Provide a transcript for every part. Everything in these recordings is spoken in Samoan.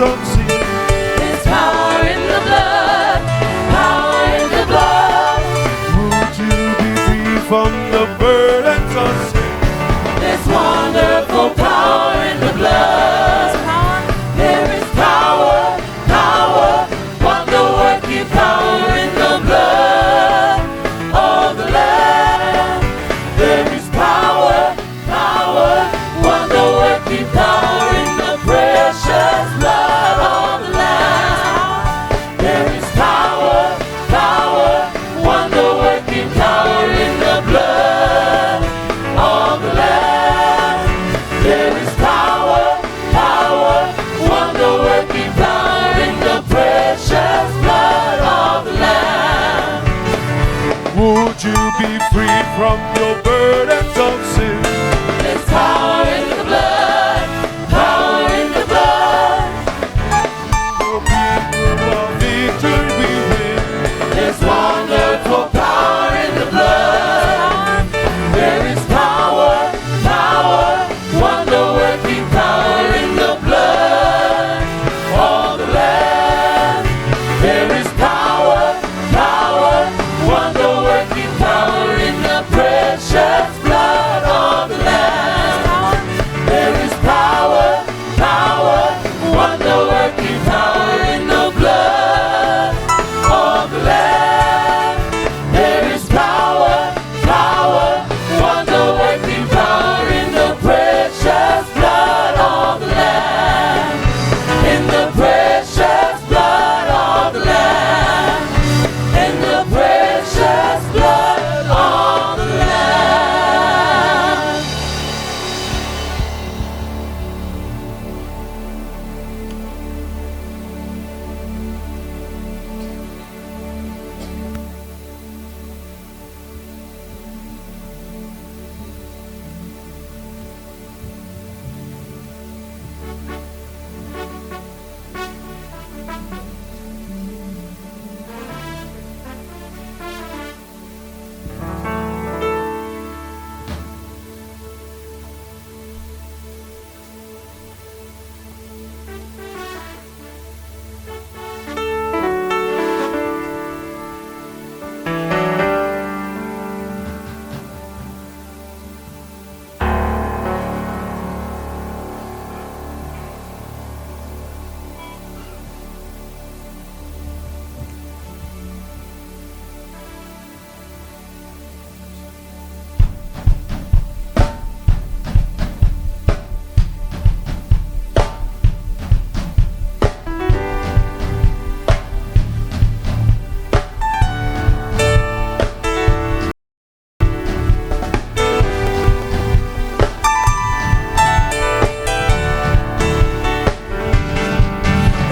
of sin. There's power in the blood, power in the blood. Would you be free from the burdens of sin? There's wonderful power in the blood. There is power, power, wonder-working power in the blood of the Lamb. There is power, power, wonder-working power in the precious blood of the Lamb. There is power, power, wonder-working power in the blood of the Lamb. There is power, power, wonder-working power in the precious blood of the Lamb. Would you be free from your burdens of sin? There's power in the blood, power in the blood. The victory we win. There's wonderful power in the blood. There is power, power, wonder-working power in the blood of the Lamb. There is power, power, wonder-working power in the precious blood of the Lamb. There is power, power, wonder-working power in the blood of the Lamb. There is power, power, wonder-working power in the precious blood of the Lamb. In the precious blood of the Lamb. In the precious blood of the Lamb.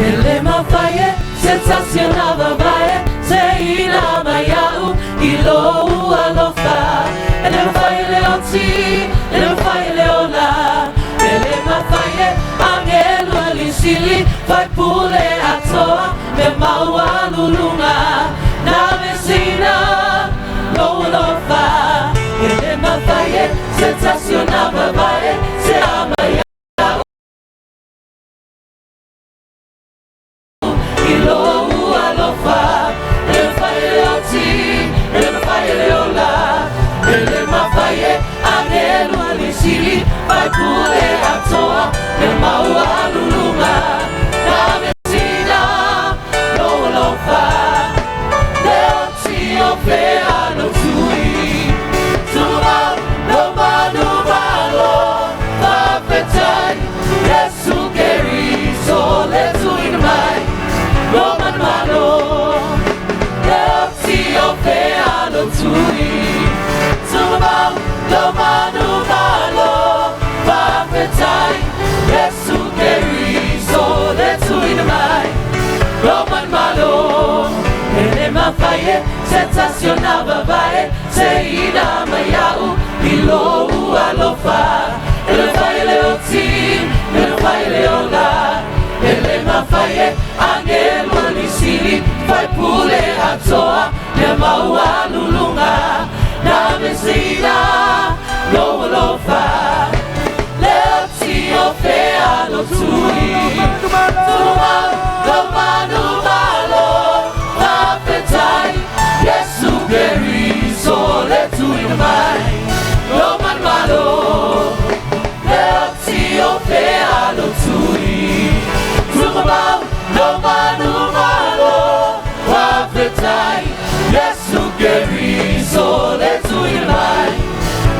Ele mafaye, sensacionava vae, se ina maiau, i lou alofa. Ele mafaye le oti, ele mafaye le ola. Ele mafaye, angelu alisili, fai pule atoa, me maua lulunga. Na mesina, lou alofa. Ele mafaye, sensacionava vae, se amaiau. I lou alofa, ele mafai le oti, ele mafai le ola, ele mafai e angelu alisili, fai pule atoa, me maua lulunga, na mesina, lou alofa, le oti o fea no tui, tuma, no manu malo, fafetai, Yesu Keriso le tuina mai, Roman malo, le oti o fea no tui, tuma, no manu malo, fafetai, Yesu Keriso le tuina mai, Roman malo, ele mafaye, sensacionava vae, se ina maiau, i lou alofa. Ele mafaye le oti, ele mafaye le ola, ele mafaye, angelu alisili, fai pule atoa, le maua lulunga, na mesina, lou alofa. Le oti o fea no tui, tuma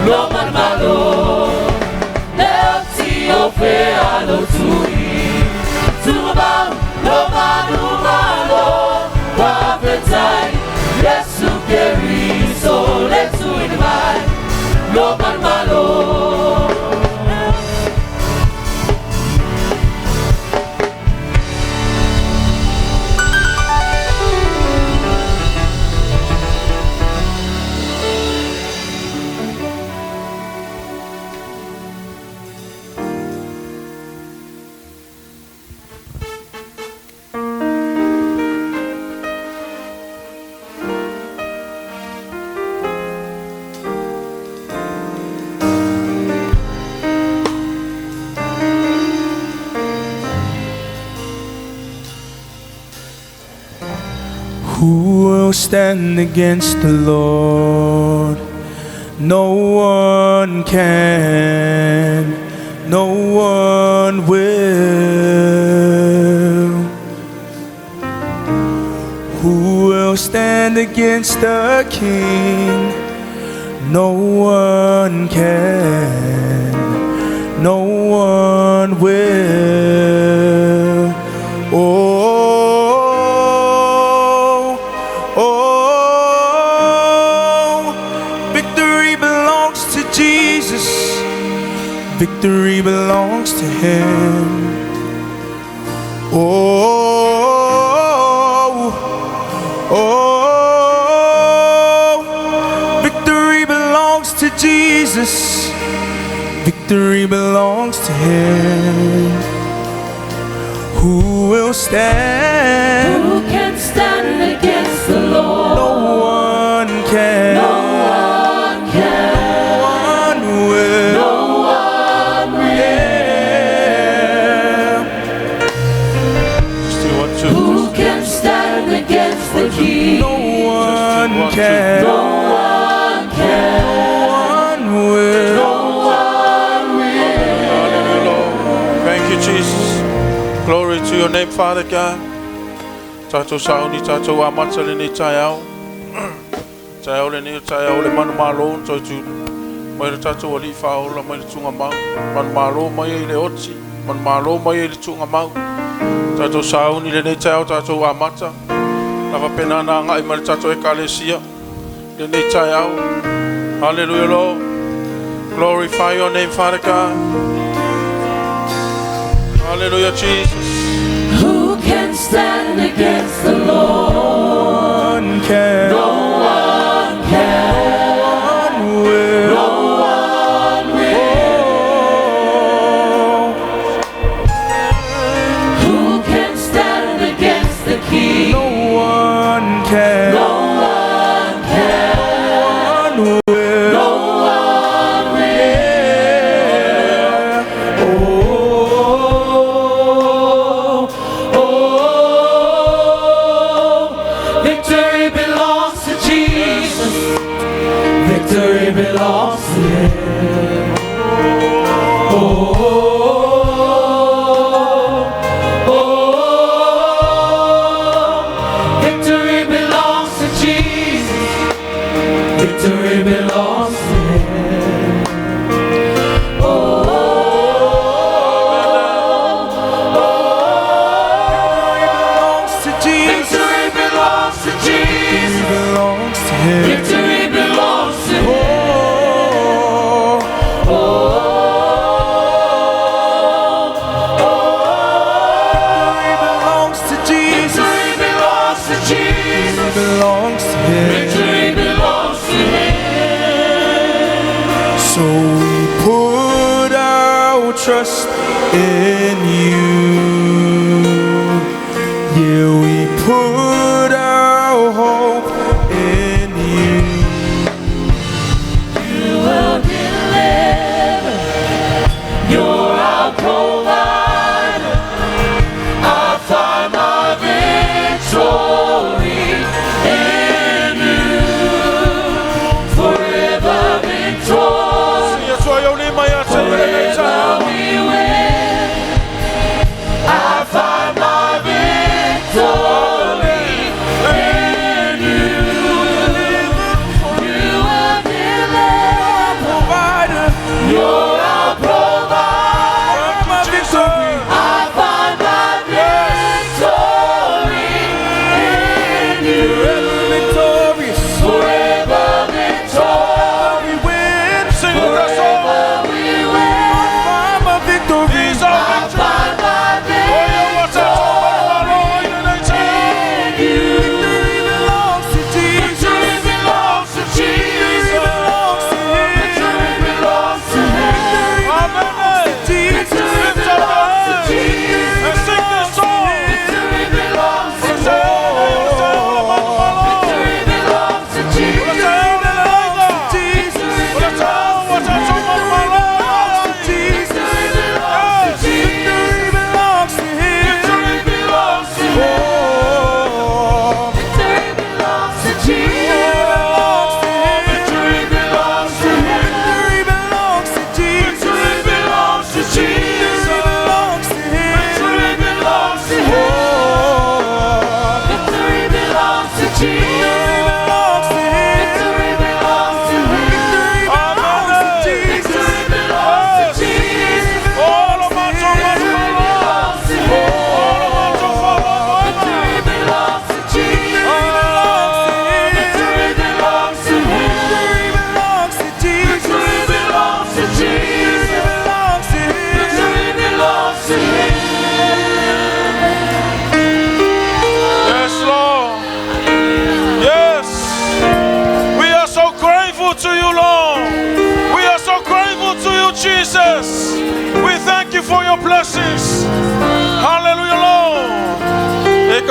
Lo manumalo, leo ti o fea lo tui. Tungamau, lo manumalo, wafetai, Yesu Keriso le tuina mai, lo manumalo. Who will stand against the Lord? No one can, no one will. Who will stand against the King? No one can, no one will. Oh, oh, victory belongs to Jesus. Victory belongs to Him. Oh, oh, victory belongs to Jesus. Victory belongs to Him. Who will stand? Who can stand against the Lord? No one can. No one can. No one will. No one will. Yeah. Just two, one, two. Who can stand against the King? No one can. No one can. No one will. No one will. Hallelujah, Lord. Thank you, Jesus. Glory to your name, Father God. Tātou sauni, tātou amata le nei tai au. Tai au le nei, tai au le manu malo, toi tu. Mai le tātou ali whaola, mai le tunga mau. Manu malo mai e le oti, manu malo mai e le tunga mau. Tātou sauni le nei tai au, tātou amata. Lava pena nā ngai mai le tātou ekalesia. Le nei tai au. Hallelujah, Lord. Glorify your name, Father God. Hallelujah, Jesus. Who can stand against the Lord? One can. No one can. No one will. No one will. Oh, Who can stand against the King? no one can. No one can. No one will. No one will. Yeah. Oh, oh, victory belongs to Jesus. Victory belongs to Him. Oh, oh, victory belongs to Jesus. Victory belongs to Him. Oh, Belongs to Jesus. Victory belongs to Jesus. Belongs to Him. Victory belongs to Him. Oh, Oh, victory belongs to Jesus. victory belongs to Jesus. Belongs to Him. Victory belongs to Him. So we put our trust in you. Yeah, we put our hope in you. You will deliver. You're our provider. I find my victory in you. Forever victorious. Ia tua iau lima ia te le nei tai au. Forever we win. I find my victory.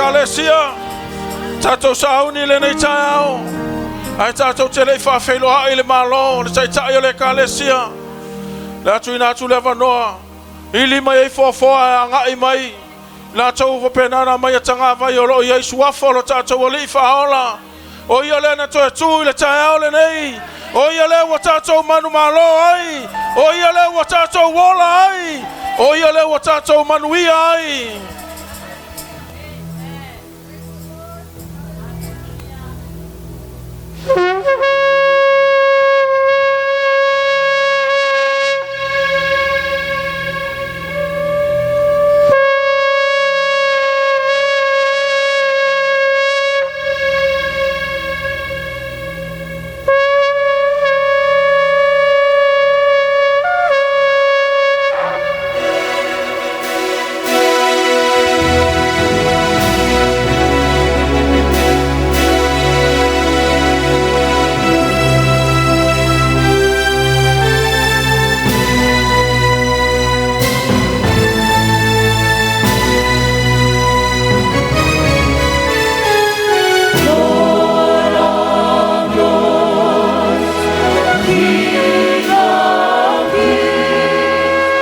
Ekalesia, tatou sauni i lenei taeao, ae tatou te le i faafeiloai i le Malo, le Taitai o le Ekalesia, le atuina atu le avanoa, ili mai ai foafoa e agai mai, latou faapena ona aumai tagavai o lo o i ai suafa o lo tatou Alii Faaola. O ia lea na toe tu i le taeao lenei. O ia lea ua tatou manumalo ai. O ia lea ua tatou ola ai. O ia lea ua tatou manuia ai.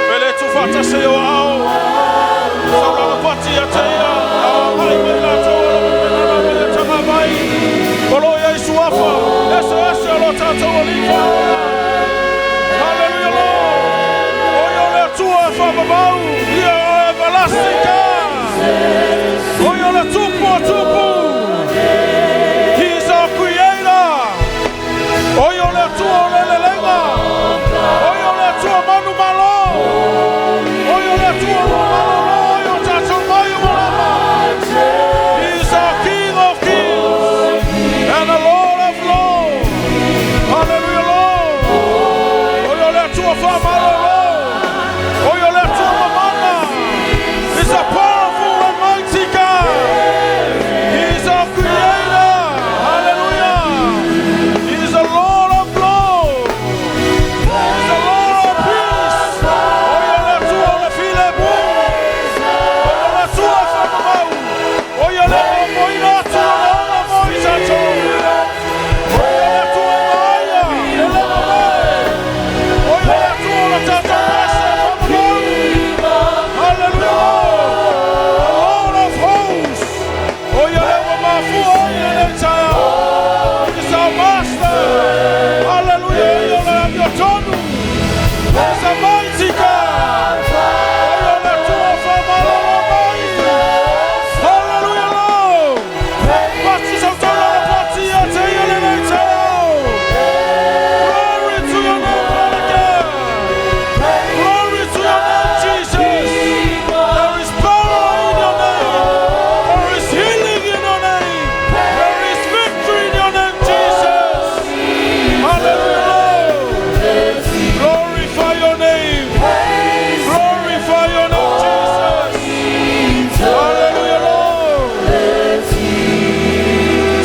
Pele tuufaatasi o aao saulaga pati ia te ia aoagai mai latou o lo faapena ona aumai tagavai o lo o i ai suafa eseese o lo tatou Alii Faaola. Hallelujah, Lord. O ia o le Atua e faavavau, ia o everlasting God. O ia o le Tupu o Tupu. He is our creator. O ia o le Atua o le lelega. O ia o le Atua manu malo. O ia o le Atua o malolo o tatou mai ua lava. He is our King of kings and the Lord of lords. Hallelujah, Lord. O ia o le Atua faamalolo. O ia o le Atua mamana. He's a powerful and mighty God. He is our creator. Hallelujah. He is the Lord of lords. He is the Lord of peace. O ia o le Atua o le filemu. O ia o le Atua faamamau. O ia le momoina atu o le ola mo i tatou. O ia le Atua e vaaia, e le mamae. O ia le Atua o le tatou pese faamamau. Hallelujah, Lord. The Lord of hosts. O ia le ua mafua ai lenei taeao. He is our master. Hallelujah. O ia le amiotonu. He is a mighty God. O ia le Atua faamalolo mai. Hallelujah, Lord. Pati sautolo pati ia te ia lenei taeao. Glory to your name, Father God. Glory to your name, Jesus. There is power in your name. There is healing in your name. There is victory in your name, Jesus. Hallelujah, Lord. Glorify your name. Glorify your name, Jesus. Hallelujah, Lord.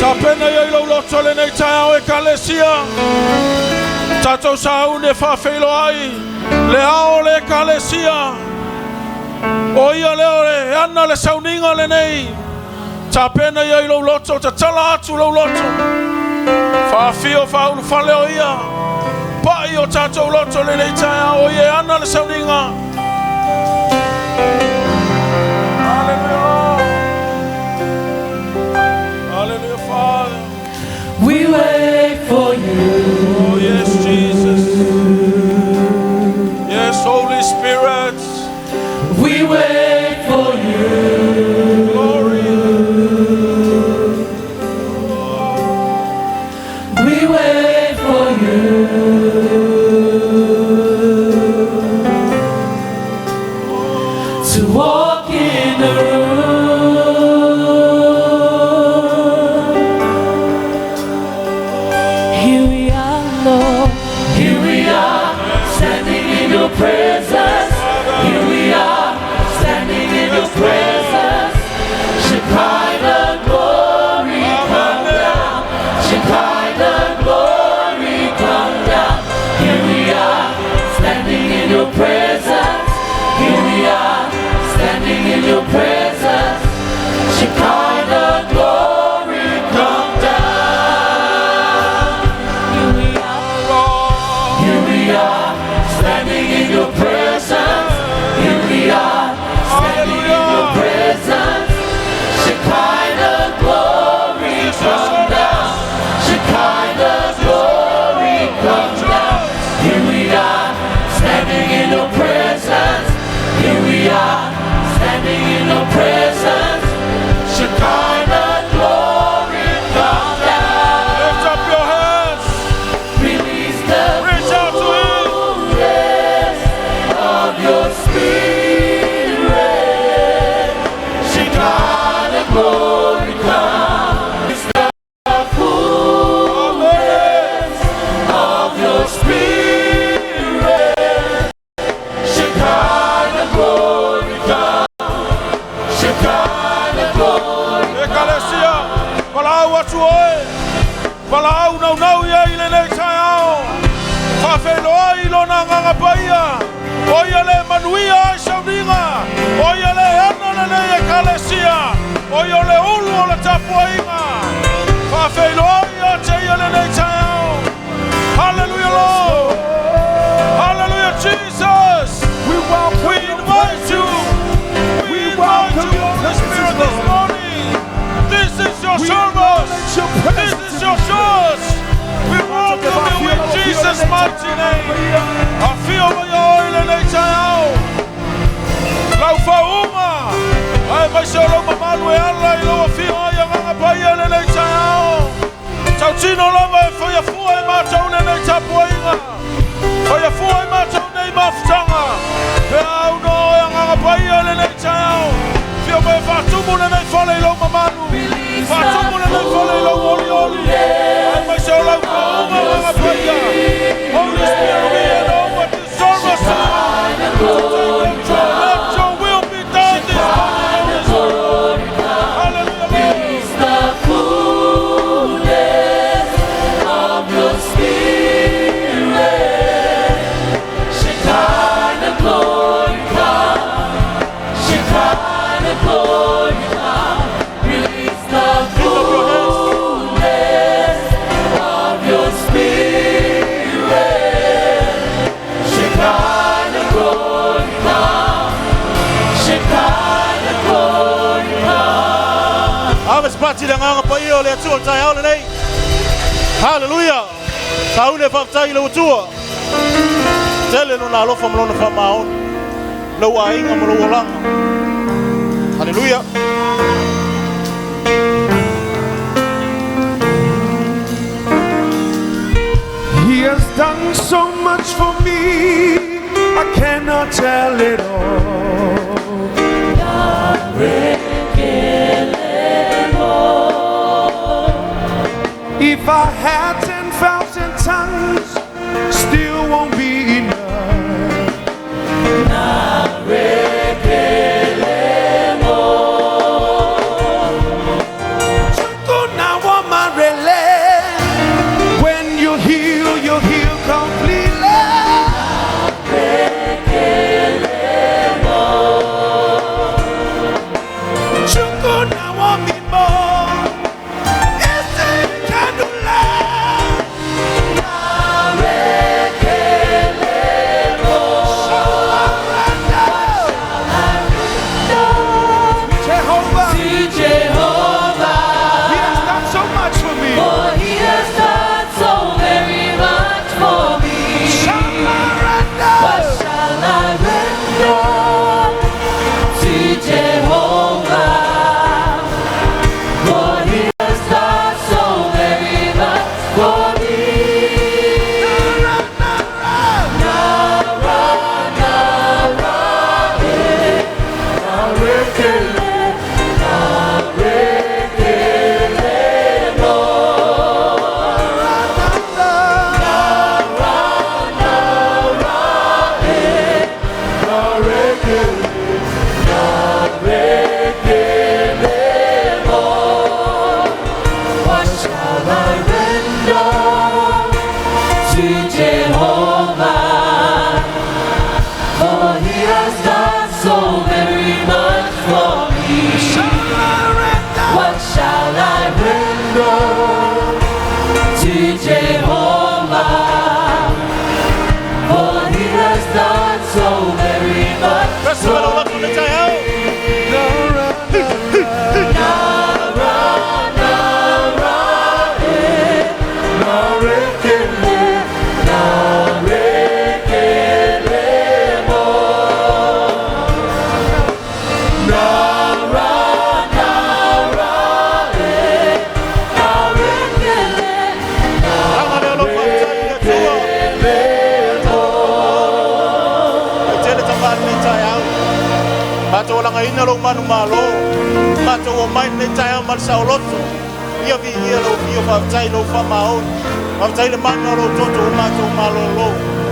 Tapena ia i lou loto lenei taeao Ekalesia. Tatou sauni e faafeiloai le ao o le Ekalesia. O ia lea o le ana le sauniga lenei. Tapena ia i lou loto, tatala atu lou loto. Faafio faaulufale o ia. Pai o tatou loto lenei taeao o ia e ana le sauniga. Hallelujah, Lord. Hallelujah, Father. We wait for you. Oh, yes, Jesus. Yes, Holy Spirit. We wait for you. Glory. We wait for you to walk in the room. Here we are, Lord. Here we are, standing in your presence. Here we are, standing in your presence. Shekinah glory come down. Shekinah glory come down. Here we are, standing in your presence. Here we are, standing in your presence. Atua e. Valaau naunau ia i lenei taeao. Faafeiloai i lona agaga paia. O ia le manuia ai sauniga. O ia le ana lenei ekalesia. O ia o le ulu o le tapuaiga. Faafeiloai ia te ia lenei taeao. Hallelujah, Lord. Hallelujah, Jesus. We welcome We your invite you. presence. We We invite welcome you, your Holy presence, Spirit, this Lord. morning. This is your We service. acknowledge your This presence is in your this place. church. We welcome you in Jesus' mighty name. Afio mai oe i lenei taeao. Lau faauuga. Ae mai se o lau mamalu e ala i lau afio ai agaga paia i lenei taeao. Tautino lava e faiafua e matou lenei tapuaiga. Faiafua e matou nei mafutaga. Pe au no e agaga paia i lenei taeao. Fio mai faatumu lenei fale i lou mamalu. Faatumu lenei fale i lou olioli. Ae mai se o lau faauuga agaga paia. Holy Spirit, we hand over this service to you. To take control. Let your will be done this morning, Holy Spirit. Hallelujah, Lord. The fullness of your Spirit. Shekinah glory come. Shekinah glory come. Release the fullness of your Spirit. Shekinah glory come. Shekinah glory come. Ave se pati le agaga paia o le Atua le taeao lenei. Hallelujah. Saule faafetai i le Atua. Tele lona alofa ma lona faamaoni. Lou aiga ma lou olaga. Hallelujah. He has done so much for me, I cannot tell it all. If I had 10,000 tongues, still won't be enough. Chukuna wamarele. When you heal, you heal completely. Chukuna wamimo. Ese kanula. Jehovah, To Jehovah, He has done so much for me. for He has done so very much for me. What shall I render to Jehovah? For He has done so very much for me. Nara, nara, eh, narekele, narekele mo. Nara, nara, eh, narekele, narekele mo. What shall I render to Jehovah? For He has done so very much for me. What shall I render to Jehovah? For He has done so very much Rest for of it all up me. on the taeao. Nara, nara, eh, narekele, narekele mo. Nara, nara, eh, narekele, Aga le alofa faafetai i le Atua. E tele tamali nei taeao. Matou alagaina lou manumalo. Matou omai nei taeao ma le saoloto. Ia viia lou afio faafetai lou faamaoni. Faafetai le mana o lou toto o matou malolo.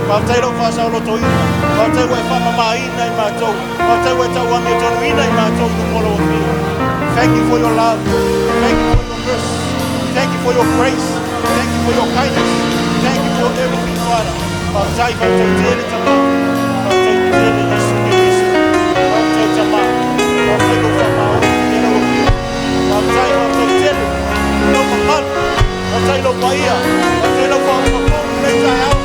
Faafetai lou faasaolotoina. Faafetai ua e faamamaina i matou. Faafetai ua e tauamiotonuina i matou i luma o lou afio. Thank you for your love. Thank you for your mercy. for your grace. Thank you for your kindness. Thank you for everything, Father. Faafetai, faafetai tele Tamā. Faafetai tele Iesu Keriso. Faafetai Tamā. Faafetai lou faamaoni i lau Afioga. Faafetai, faafetai tele lou mamalu. Faafetai lou paia. Faafetai lau faaofofoga i lenei taeao.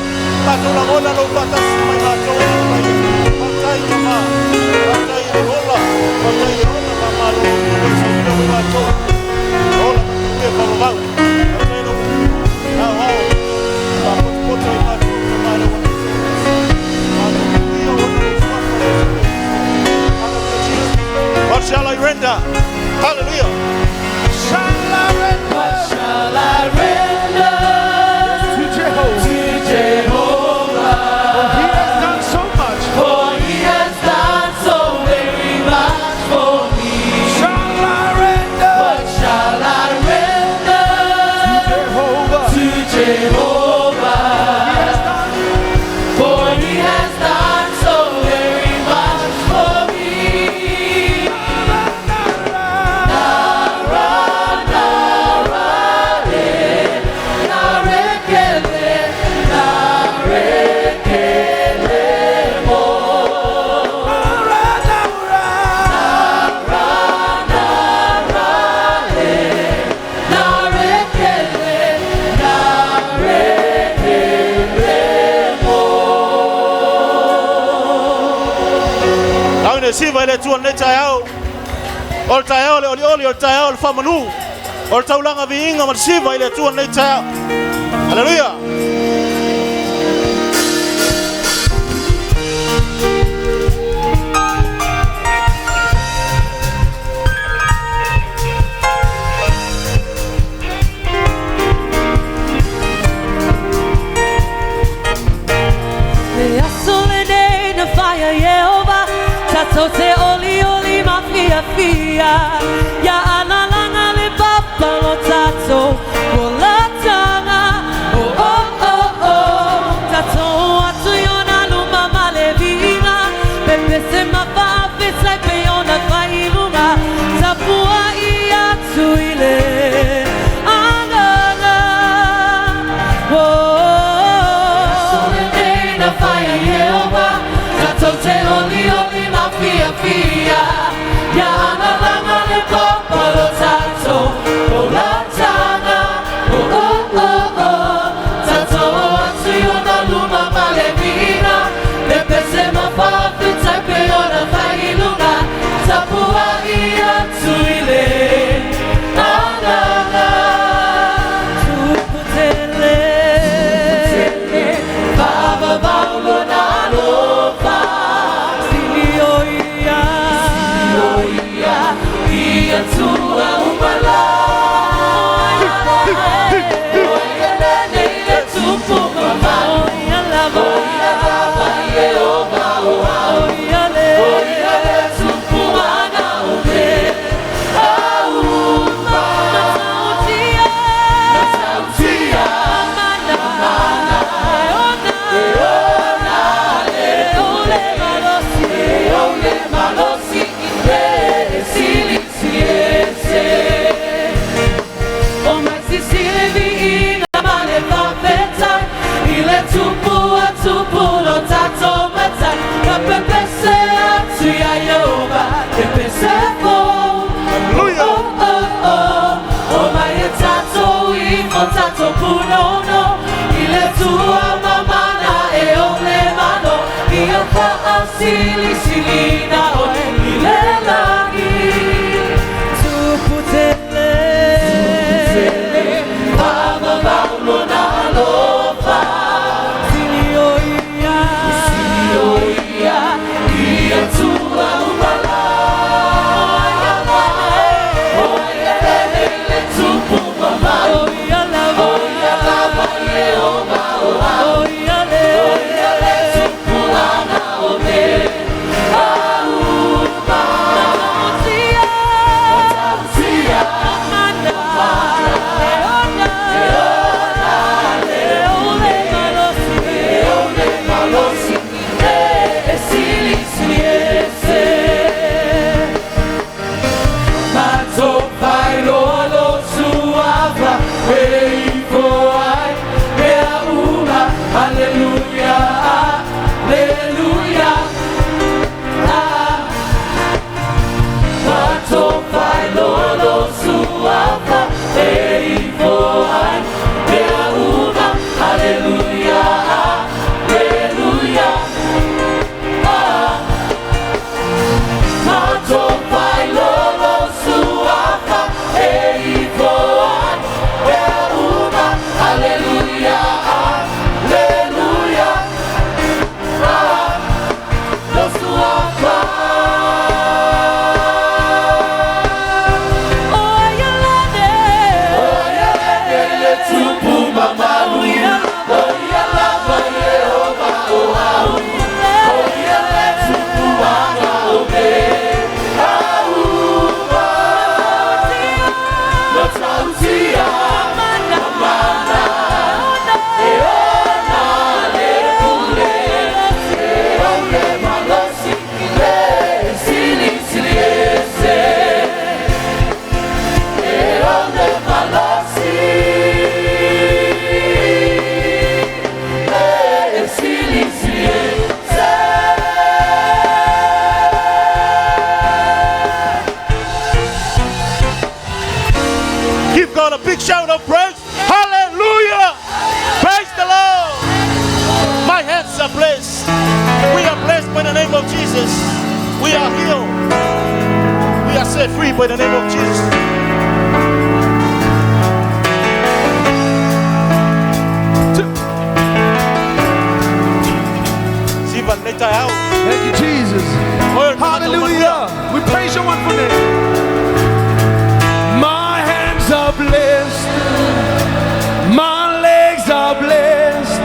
Matou lagona lou faatasi ma i matou e le paia. Faafetai Tamā. Faafetai i le ola. Faafetai i le ola faamalo o le soifua ma i matou. Ola manuia faavavau. Faafetai lou aoao. Faapotopoto i matou Tamā i lau Matou manuia ona lou suafa Iesu Keriso. Hallelujah, Jesus. What shall I render? Hallelujah. Shall I render What shall I render to Jehovah? to Jehovah? For he has done so much. For he has done so very much for me. Shall I render What shall I render Jehovah? to Jehovah? He has done For he has done so very much for me. Nara, nara, narekele, narekele mo. Nara, nara. Nara, narekele, narekele mo. Tau ina siva i le Atua i lenei taeao. O le taeao le olioli, o le taeao le faamanu. O le taulaga viiga ma le siva i le Atua i lenei taeao. Haleluia. Le aso lenei na faia e Iehova, tatou te olioli ma fiafia. Ia alalaga le papa o tatou olataga. Oh, oh, oh, oh. Tatou o atu i ona luma ma le viiga. Pepese ma faafetai pei ona faailuga. Tapuai atu i le agaga. Oh. Aso lenei na faia e Iehova, tatou te olioli ma fiafia. Ia alalaga le papa o tatou olataga. Lord a big shout of praise. Hallelujah. Praise the Lord. My hands are blessed. We are blessed by the name of Jesus. We are healed. We are set free by the name of Jesus. Siva lenei taeao. Thank you, Jesus. Hallelujah. We praise your wonderful name. My hands are blessed. My legs are blessed.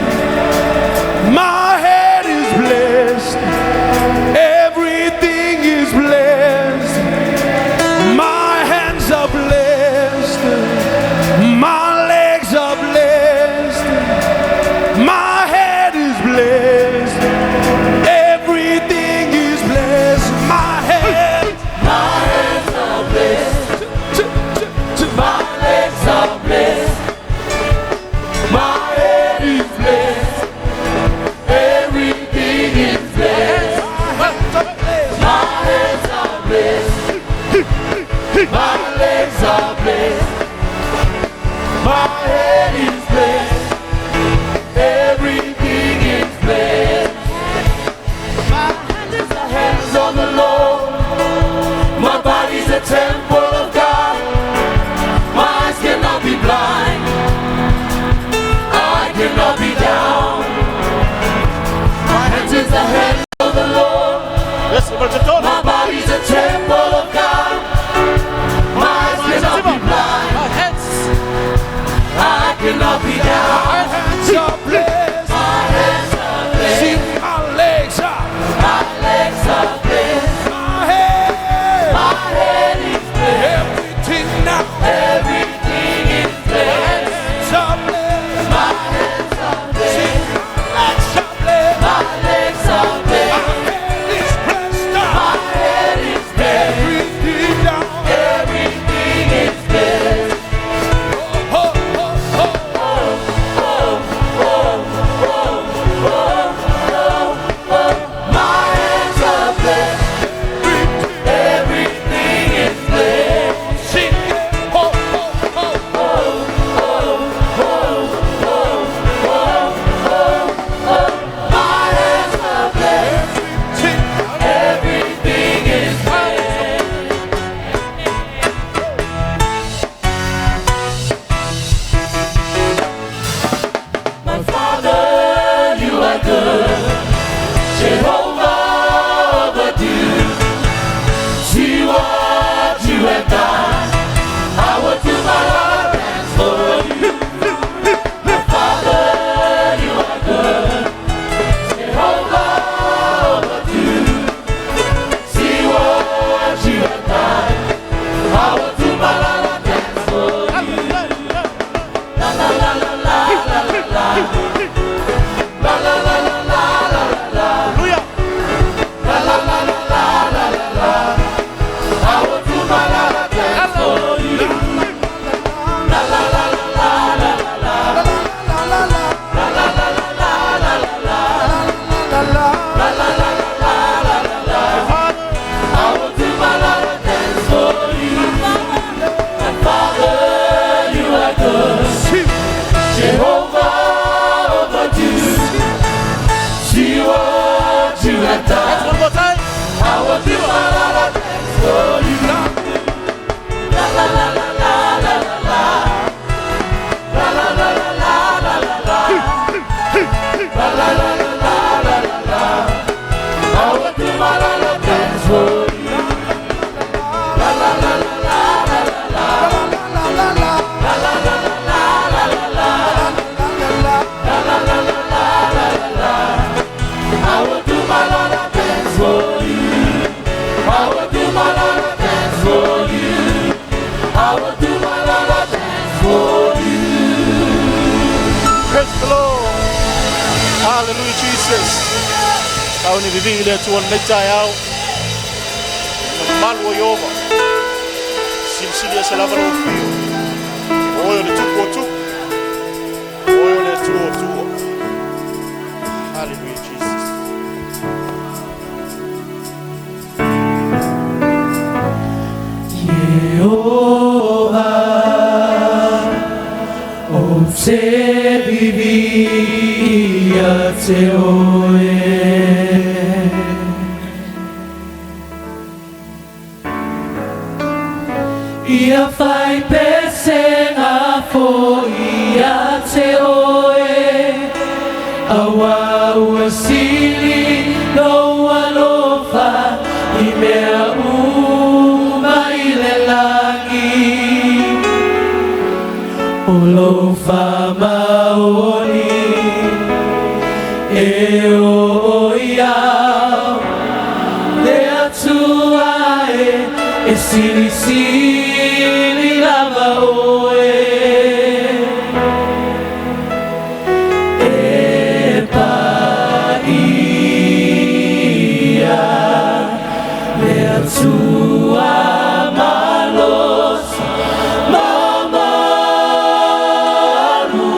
My head is blessed. Everything is blessed. My hands are blessed. My legs are blessed. My head is blessed. Everything is blessed. My head. My hands are blessed. My legs are blessed. My head is blessed. Everything is blessed. My hands are blessed. My legs are blessed. My head is blessed. Everything is blessed. My hands are the hands of the Lord. My body's a temple of God. My eyes cannot be blind. I cannot be down. My hands is the hands of the Lord. Yes, My body's a temple of God. My eyes cannot be blind. My hands. I cannot be down. My hands are blessed. My hands are blessed. See, my legs are. My legs are blessed. My head. My head is blessed. Everything now. Everything is blessed. Hands are blessed. My hands are blessed. See, my legs are blessed. My legs are blessed. My head is blessed. My head is blessed. Everything now. Everything is blessed. Oh, oh, oh. My hands are blessed. Everything is blessed. Sing it. Oh, oh, oh. My hands are blessed. Everything. Everything is blessed. My Father, you are good. Jehovah overdue. See what you have done. I will do my love dance for you. My Father, you are good. Jehovah overdue. See what you have done. I will do my la dance for you. La la la la la la la la. La la la la la la la la. Hallelujah. La la la la la la la la. I will do my la la dance for you. La la la la la la la la. La la la la la la la la. La la la la la la la la. I will do my la la dance for you. My Father, you are good. Jehovah overdue. See what you have done. One more time. I will do my la la dance for you. La la la la la la la la. La la la la la la la la. La la la la la la la la. I will do my la la dance for you. La la la la la la la la. La la la la la la la la. La la la la la la la la. I will do my la la dance for you. I will do my la la dance for you. I will do my la la dance for you. Praise the Lord. Hallelujah, Jesus. Tau ni vivi le Atua lenei taeao. Na malu o Iova. Silisili ese lava lou afio. O oe o le Tupu o tupu. O oe o le Atua o atua. Hallelujah, Jesus. Jehovah. te vivi ia te oe. Ia fai pesenga fo ia te oe, aua ua sili lou alofa i mea uma i le lagi. O lou faamaoni e o iau le Atua e, e silisili lava oe. E paia le Atua malosi ma malu,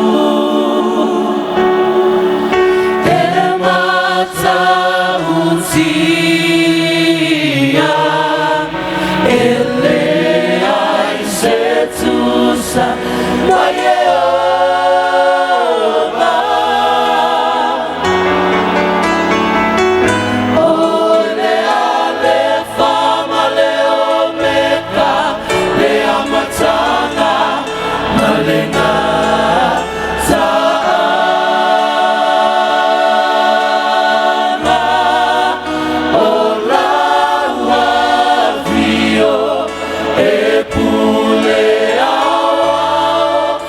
e matautia, e leai se tusa ma Ieova. O le Alefa ma le Omeka, le Amataga ma le Gataaga. O lau afio e pule aoao.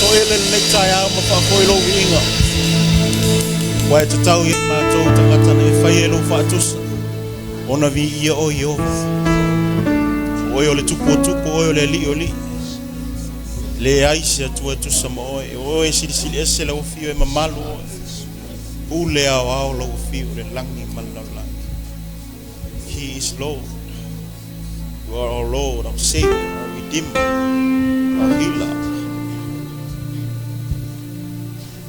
Faatoele lenei taeao ma faafoi lou viiga. Ua e tatau ia i matou tagata na e faia i lou faatusa, ona viia oe Ieova. O oe o le Tupu o tupu, o oe o le Alii o alii. E leai se Atua e tusa ma oe. O oe e silisili ese lau afio e mamalu oe. Pule aoao lau afio i le lagi ma le lalolagi. He is Lord. You are our Lord, our Savior, our Redeemer, our Healer.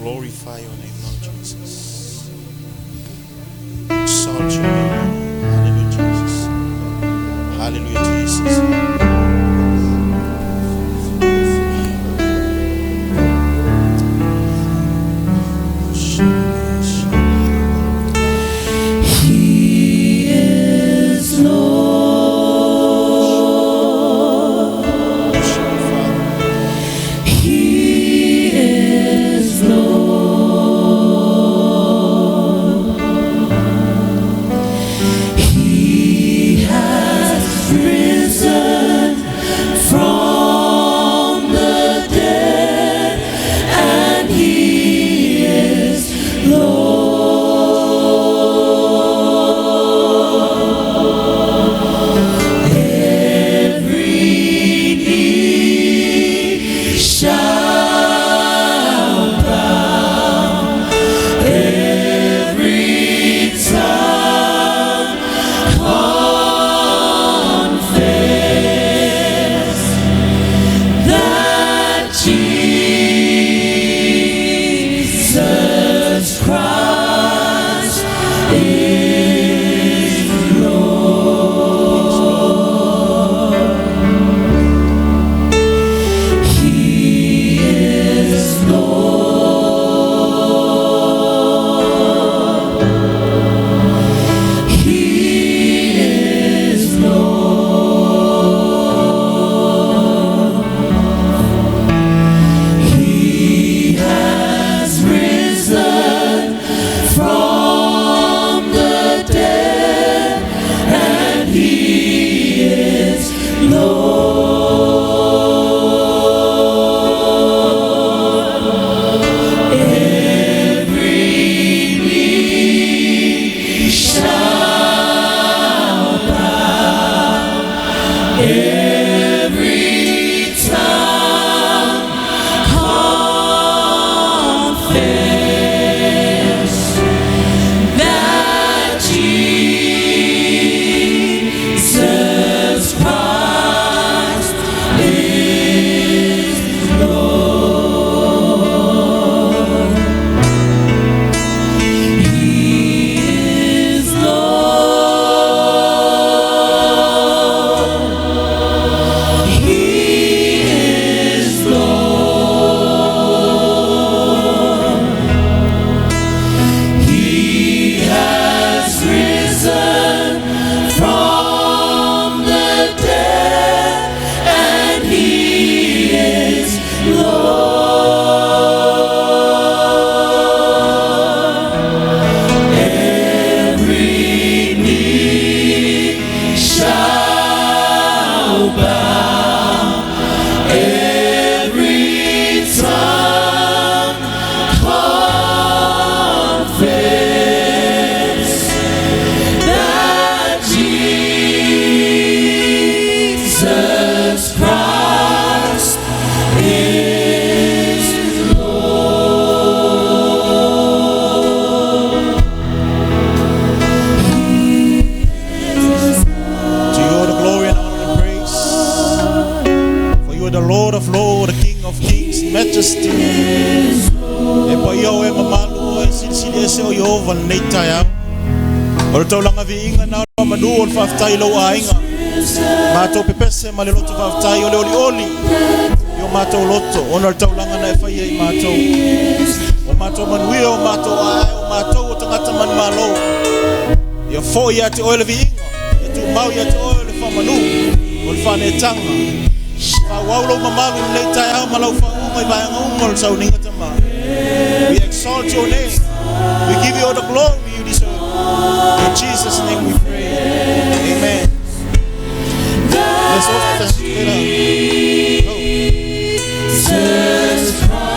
Glorify your name, Lord Jesus. Exalt your name. Hallelujah, Jesus. Hallelujah, Jesus. He is Lord. Worship you, Father. He is Lord. He has risen from the dead, and He is Lord. Every knee shall bow, every tongue confess that Jesus Christ is Lord. He is Lord. He is Lord. He has risen from the dead, and He is Lord. Every knee shall bow, every tongue confess that Jesus Christ is Lord. He is Lord. He is Lord. He has risen from the dead, and He is Lord. Every knee shall bow, every tongue confess that Jesus Christ is Lord. To you all the glory and honor and praise. For you are the Lord of Lords, the King of Kings, Majesty. E paia o e mamalu o e silisili ese o Ieova lenei taeao. O le taulaga viiga na o manu o le faafetai i lou aiga. Matou pepese ma le loto faafetai o le olioli i o matou loto ona o le taulaga na e faia i matou. O matou manuia, o matou ae, o matou o tagata manumalo. Ia foi ia te oe le viiga, ia tumau ia te oe le faamanu, o le faaneetaga. Faaauau lou mamalu lenei taeao ma lau faauuga i vaega uma o le sauniga tama. We exalt your name. We give you all the glory you deserve. In Jesus' name we pray. Amen. Let's all stand together. Go. Jesus Christ.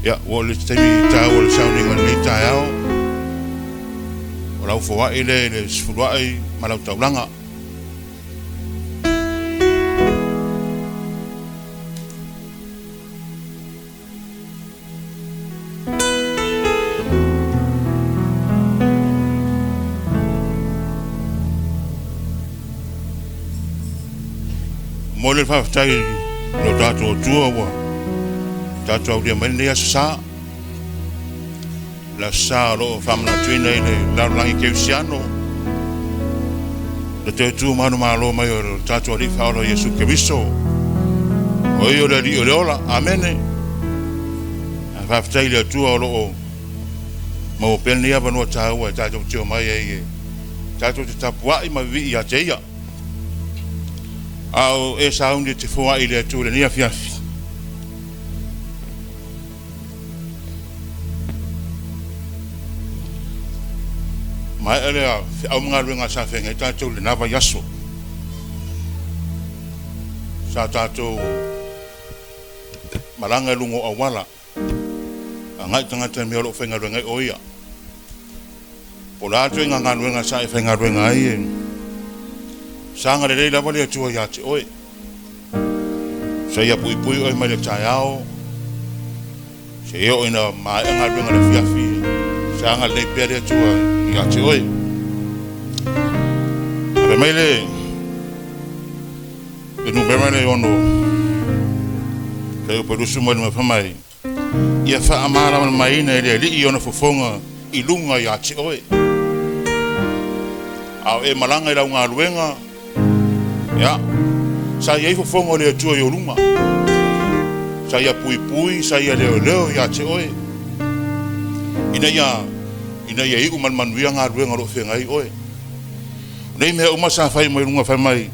Ia, ua oo i le taimi taua o le sauniga i lenei taeao, o lau foai lea i le sefuluai ma lau taulaga. Momoli le faafetai i lo tatou Atua ua tatou aulia mai lenei aso sa. Le aso sa o lo o faamanatuina i le lalolagi kerisiano le toe tu manumalo mai o le tatou Alii Faaola Iesu Keriso. O ia o le Alii o le ola. Amene. Faafetai i le Atua o lo o maua pea lenei avanoa taua e tatou te omai ai e tatou te tapuai ma vivii ia te ia. A o e sauni e te foai i le Atua i lenei afiafi. Maea lea feau ma galuega sa feagai tatou i lena vaiaso. Sa tatou malaga i luga o auala, agai tagata i mea o lo o faigaluega ai o ia. Po o le a le ituaiga galuega sa e faigaluega ai, e saga lelei lava le Atua ia te oe. Sa ia puipui oe mai le taeao, seia oo ina maea galuega i le afiafi, saga lelei pea le Atua ia te oe. Ave mai le numera le ono 8 mai luma mai ia faamalamalamaina e le Alii ona fofoga i luga ia te oe. A o e malaga i lau galuega, ia, sa i ai fofoga o le Atua i ou luma. Sa ia puipui, sa ia leoleo ia te oe. Ina ia iu ma le manuia galuega o lo o feagai oe. O nei mea uma sa fai mai luga fai mai,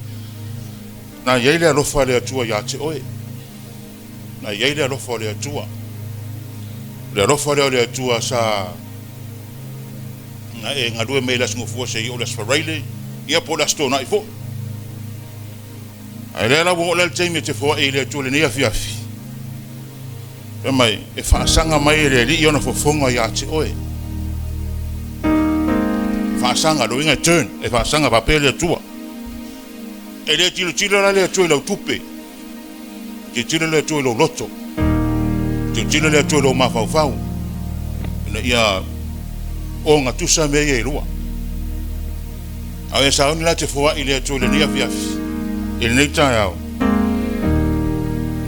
na i ai le alofa o le Atua ia te oe. Na i ai le alofa o le Atua. O le alofa lea o le Atua sa na e galue mai i le Aso Gafua seia oo i le Aso Faraile, ia po o le Aso Toonai foi. Ae lea la ua oo lea le taimi e te foai i le Atua i lenei afiafi. Fai mai, e faasaga mai e le Alii ona fofoga ia te oe. Faasaga, le uiga e turn, e faasaga faapea le Atua. E le tilotilo la le Atua i lau tupe. Tilotilo le Atua i lou loto. Tilotilo le Atua i lou mafaufau. Ina ia ogatusa mea ia e lua. A e sauni la te foai i le Atua i lenei afiafi, i lenei taeao,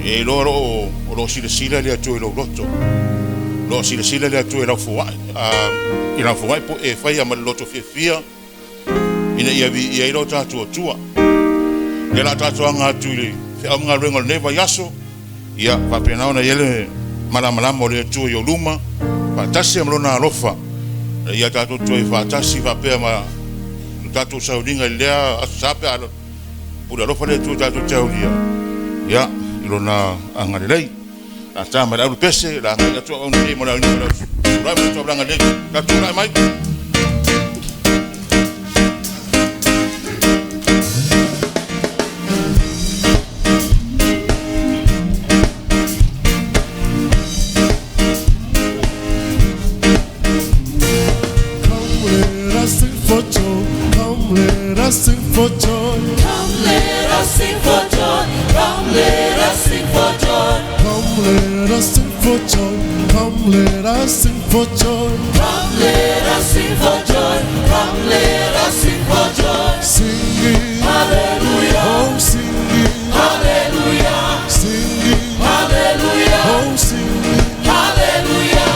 e iloa o lo o silasila le Atua i lou loto. O lo o silasila le Atua i lau foai, i lau foai po e faia ma le loto fiafia, ina ia viia ai lo tatou Atua. Ia la tatou aga atu i le feau ma galuega o lenei vaiaso, ia faapena ona i ai le malamalama o le Atua i ou luma, faatasi ma lona alofa, ia tatou toe faatasi faapea ma le tatou sauniga i lea aso sa pe a pule alofa le Atua tatou te aulia, ia i lona agalelei. La ta mai le aulu pese, la ngai atu au nei mo le au nei mo le au sulai mo le taulaga nei. La tulai mai. Come let us sing for joy. Come let us sing for joy. Come let us sing for joy. Come let us sing for joy. Come let us sing for joy. Come let us sing for joy. Come let us sing for joy. Come let us sing for joy. Singing, Hallelujah. oh singing, Hallelujah. singing, Hallelujah. oh singing. Hallelujah.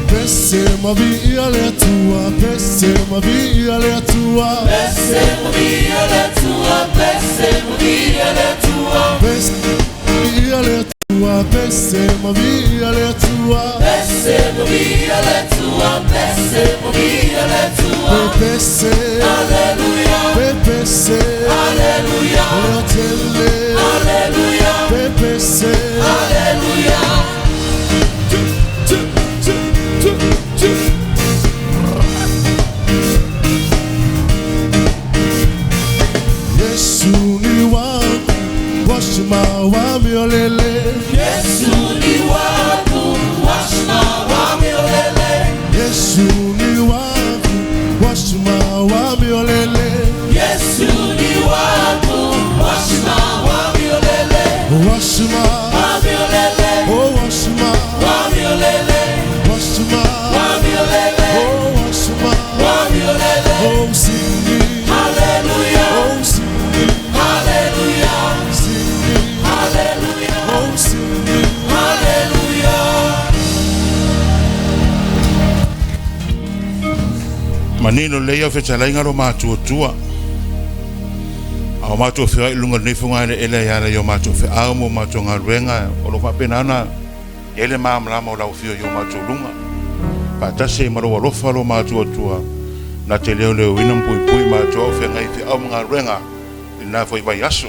Pese ma via le Atua, pese ma via le Atua, Pese via le tua, pese via le tua, pese via le Atua, pese ma via le Atua, pese via le tua, pese via le tua. pese, Hallelujah, pese, hallelujah, le hallelujah, pese. hallelujah. milele. Yesu ni wangu, washima wa milele. Yesu ni wangu, washima wa milele. Yesu ni wangu, washima wa milele. Washima, Wa milele, oh washima, wa milele, washima, wa milele, oh washima, wa milele. oh singing, Hallelujah, oh singing, hallelujah, singing, hallelujah, oh singing. hallelujah. Manino lei au fetalaiga lo matuatua a o matou feoai i luga o lenei fogaeleele ai ala i o matou feau ma o matou galuega o lo o faapena ona i ai le malamalama o lau afio i o matou luga faatasi ai ma lou alofa lo matuatua na te leoleoina ma puipui matou ao feagai i feau ma galuega i lena foi vaiaso.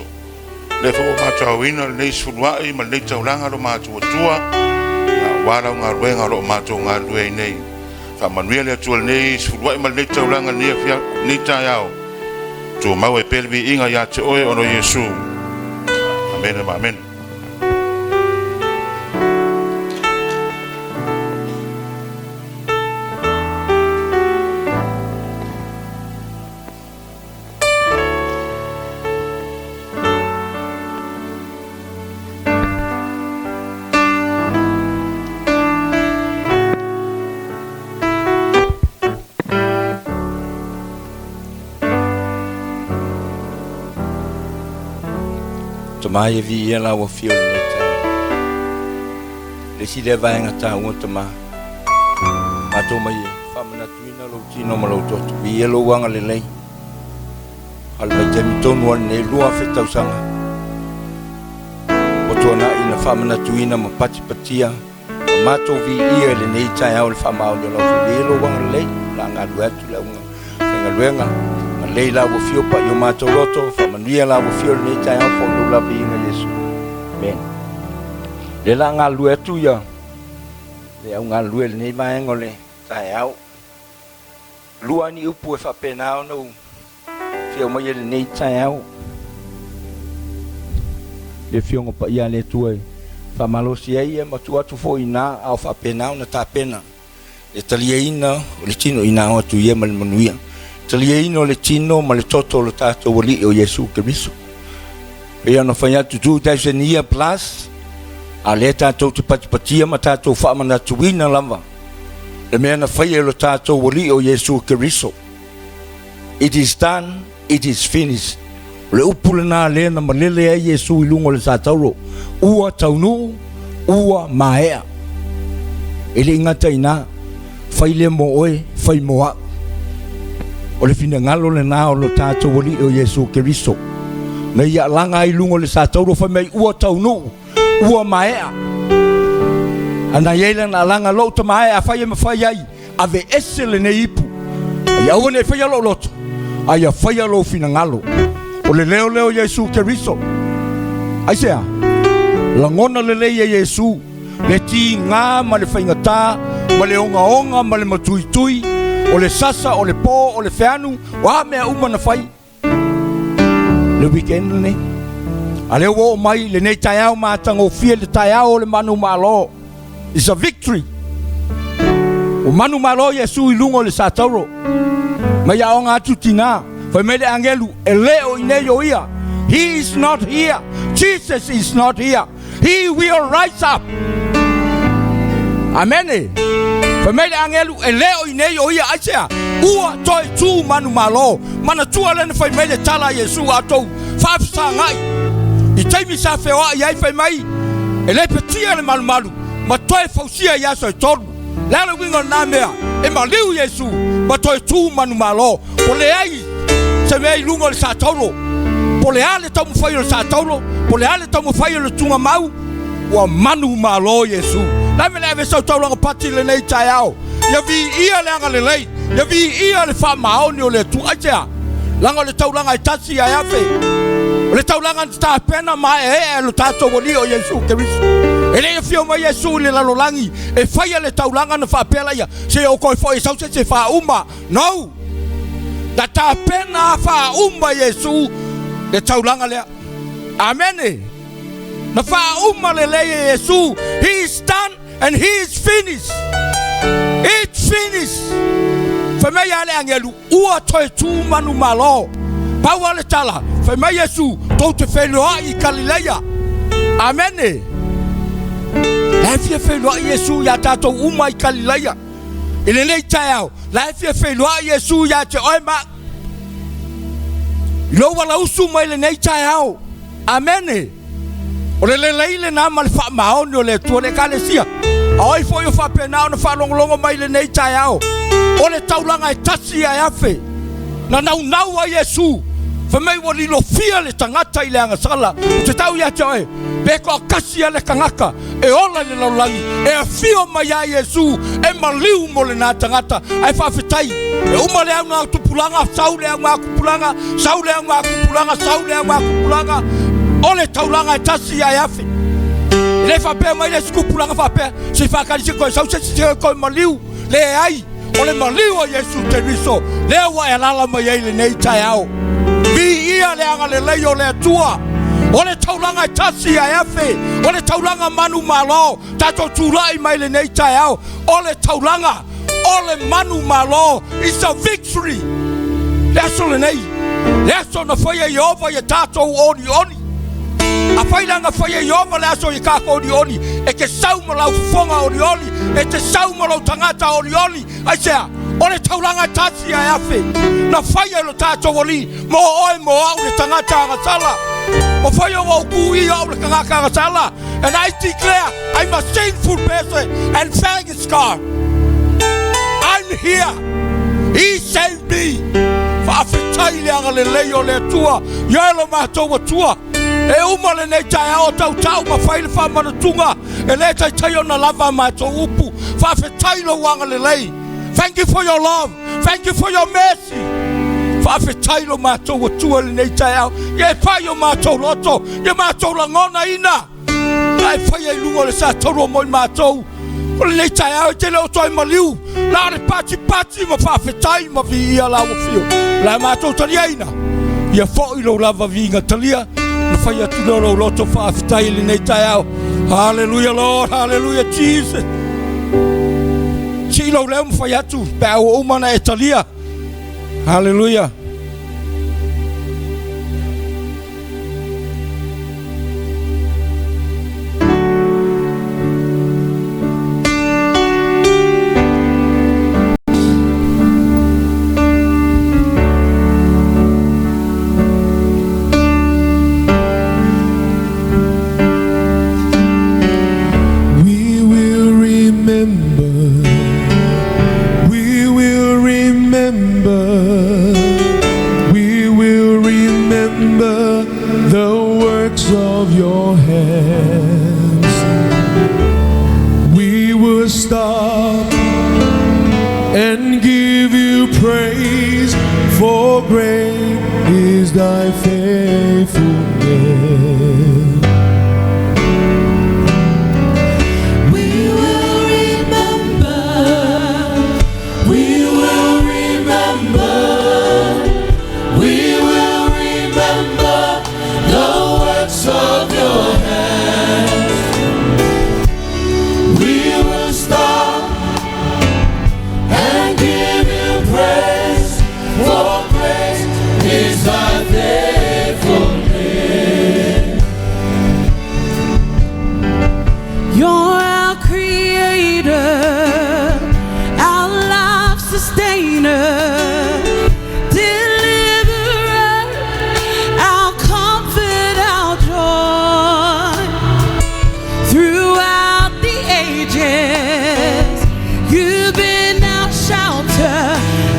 Lea foi ua matauina lenei sefuluai ma lenei taulaga lo matuatua aua lau galuega o lo o matou galulue ai nei. Faamanuia le Atua i lenei sefuluai ma lenei taulaga i lenei afiafi, lenei taeao. Tumau ai pea le viiga ia te oe ona o Iesu. Amene ma amene. Tama ia viia lau afio i lenei taeao. Le isi lea vaega taua tama, matou mai e faamanatuina lou tino ma lou toto. Viia lou agalelei. A o le vaitaimi tonu lava lenei, 2000 tausaga ua tuanai na faamanatuina ma patipatia ma matou viia i lenei taeao i le faamaoni o lau Afioga. Viia lou agalelei, o le a galue atu le auga faigaluega. Agalelei lau Afio paia o matou loto, faamanuia lau Afio i lenei taeao fou i lou laviiga Iesu. Amen. O lea o le a galulue atu ia le au galulue i lenei vaega o le taeao. Lua ni upu e faapena ona ou fia aumaia i lenei taeao. Le Afioga Paia a le Atua e faamalosi ai ia ma tuu atu foi i ina a o faapena ona tapena le taliaina o le tino ina o atu ia ma le manuia. Taliaina o le tino ma le toto o lo tatou Alii o Iesu Keriso. Pei ona fai atu 2000 year plus, a lea tatou te patipatia ma tatou faamanatuina lava le mea na faia e lo tatou Alii o Iesu Keriso. It is done, it is finished. O le upu lena lea na malele ai Iesu i luga o le satauro, ua taunuu, ua maea. E le i gata i ina, fai lea mo oe, fai mo au. O le finagalo lena o lo tatou Alii o Iesu Keriso, na ia alaga ai i luga o le satauro fai mai, ua taunuu, ua maea. A na i ai lana alaga, lou tama e, afai e mafai ai, aveese lenei ipu, a ia aua ne i faia lou loto, a ia faia lou finagalo. O le leo lea o Iesu Keriso. Aisea? Lagona lelei e Iesu le tiga ma le faigata ma le ogaoga ma le matuitui, o le sasa, o le po, o le feanu, o a mea uma na fai le weekend lenei. A lea ua oo mai lenei taeao matagofie, le taeao o le manumalo. It's a victory. Ua manumalo Iesu i luga o le satauro. Mai aoga atu tina, fai mai le agelu, e le o inei o ia. He is not here. Jesus is not here. He will rise up. Amene. Fai mai le agelu, e le o inei o ia, aisea? Ua toe tu manumalo. Manatua lea na fai mai le tala a Iesu a outou faafesagai. I taimi sa feoai ai fai mai, e le petia le malumalu ma toe fausia i aso e tolu. Le a le uiga o lena mea? E maliu Iesu ma toe tu manumalo. Ua leai se mea i luga o le satauro. Po o le a le taumafai o le satauro, po o le a le taumafai o le tugamau, ua manumalo Iesu. Le a le mea le ave sau taulaga pati i lenei taeao? Ia viia le agalelei, ia viia le faamaoni o le Atua. Aisea? Leaga o le taulaga e tasi ae afe. O le taulaga na tapena maeaea e lo tatou Alii o Iesu Keriso. E le i afio mai Iesu i le lalolagi e faia le taulaga na faapea laia, se o koe foi e sau se se faauma. No! Na tapena faauma Iesu le taulaga lea. Amene! Na faauma lelei e Iesu. He is done and he is finished. It's finished. Fai mai a le agelu, ua toe tu manumalo. Pau lava le tala, fai mai Iesu, tou te feiloai i Kalileia. Amene. La e fia feiloai Iesu iā tatou uma i Kalileia. I lenei taeao, la e fia feiloai Iesu iā te oe ma au. I lou alausu mai lenei taeao. Amene. O le lelei lena ma le faamaoni o le Atua le Ekalesia. A o ai foi o faapena ona faalogologo mai lenei taeao, o le taulaga e tasi ae afe. Na naunau ai Iesu, fai mai ua lilofia le tagata i le agasala. Ou te tau ia te oe, pe toatasi lava le tagata e ola i le lalolagi, e afio mai ai Iesu e maliu mo lena tagata. Ae faafetai, e uma le augatupulaga, sau le augatupulaga, sau le augatupulaga, sau le augatupulaga, o le taulaga e tasi ae afe. E le faapea mai le isi tupulaga faapea, se i faakalisi koe sau se isi toe maliu. Leai, o le maliu o Iesu Keriso, lea ua e alaala mai ai lenei taeao. Viia le agalelei o le Atua. O le taulaga e tasi ae afe, o le taulaga manumalo, tatou tulai mai lenei taeao, o le taulaga, o le manumalo, is a victory. Le aso lenei, le aso na faia e Ieova ia tatou olioli. Afai la na faia e Ieova le aso ia tatou olioli, e te sau ma lau fofoga olioli, e te sau ma lou tagata olioli. Aisea? O le taulaga e tasi ae afe na faia e lo tatou Alii mo oe mo au le tagata agasala. Ua fai ona ou tu i au le tagata agasala. And I declare I'm a sinful person and thanks God I'm here. He saved me. Faafetai le agalelei o le Atua ia e lo matou Atua. E uma lenei taeao o tautau ma fai le faamanatuga e le taitai ona lava a matou upu. Faafetai lou agalelei. Thank you for your love. Thank you for your mercy. Faafetai lo matou Atua i lenei taeao. Ia e pai o matou loto, ia matou lagonaina. Na e faia i luga o le sataurua mo i matou. O lenei taeao e te le o toe maliu, na o le patipati ma faafetai ma viia lau afio. O le a matou taliaina, ia foi lou lava viiga talia, na fai atu lea o lou loto faafetai i lenei taeao. Hallelujah Lord, hallelujah Jesus. Sii lou leo ma fai atu pe a ua uma ona e talia. Hallelujah. We will remember, we will remember, we will remember the works of your hands. We will stop and give you praise, for great is thy faithfulness. We will remember, we will remember, we will remember the works of your hands. We will stop and give you praise, for great is thy faithfulness. You're our creator, our life sustainer, deliverer, our comfort, our joy. Throughout the ages, you've been our shelter,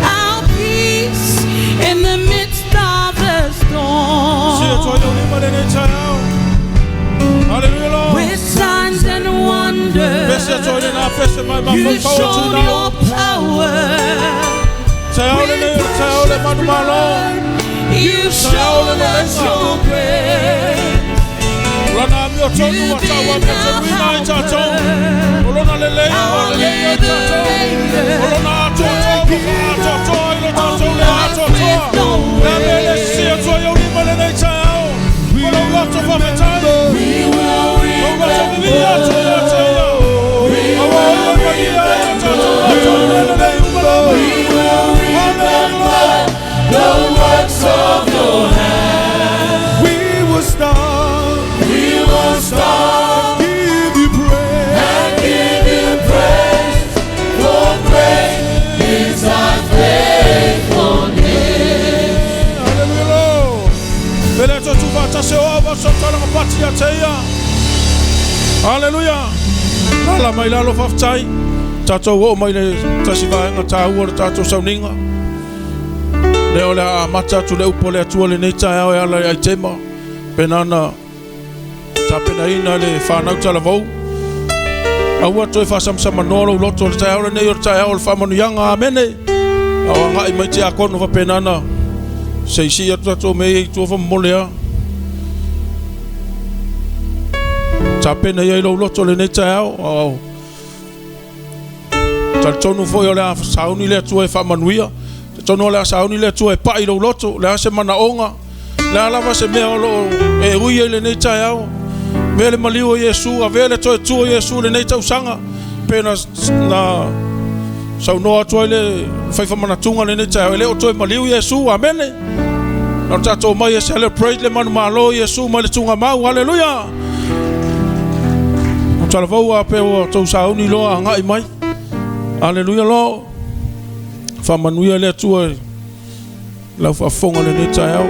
our peace in the midst of the Sia storm. toa i lima lenei taeao. Hallelujah Lord. With signs and wonders, Pese atoa i lena pese mai you've mafaufau atu shown nao. your power. Taeao lenei o le taeao le manumalo. You've shown us your grace. Lona amio tonu You've wa tau been amio our tenuina i tatou. helper, O lona lelei o our lelei o tatou. O lona atoatoa ma faaatoatoa i lo tatou le atoatoa. Le a mea le sia atoa i au lima lenei taeao. O lou loto faafetai. We will ia te ia. Aleluia. Lala mai lalo faafetai. Tatou oo mai le tasi vaega taua o le tatou sauniga. Lea o le a amata atu le upu a le Atua lenei taeao e ala i aitema. Pena na tapenaina le fanau talavou. Aua toe faasamsamanoa lou loto o le taeao lenei o le taeao o le faamanuiaga. Amene. A o agai mai tiakono faapena na seisii atu tatou mea ia i tua famomole a. Tapena ia i lou loto lenei taeao. O talitonu foi o le a sauni le Atua e faamanuia. Talitonu o le a sauni le Atua e pai i lou loto. O le a se manaoga. Le a lava se mea o loo e ui ai lenei taeao. Avea le maliu o Iesu, avea le toe tu o Iesu lenei tausaga. Pe na, na saunoa atu ai le faifamanatuga lenei taeao, e le o toe maliu Iesu, amene. Na o tatou mai e celebrate le manumalo Iesu mai le tugamau, haleluia. O talavou a pe ua tou sauni loa agai mai. Haleluia lo. Faamanuia le Atua lau faafofoga lenei taeao.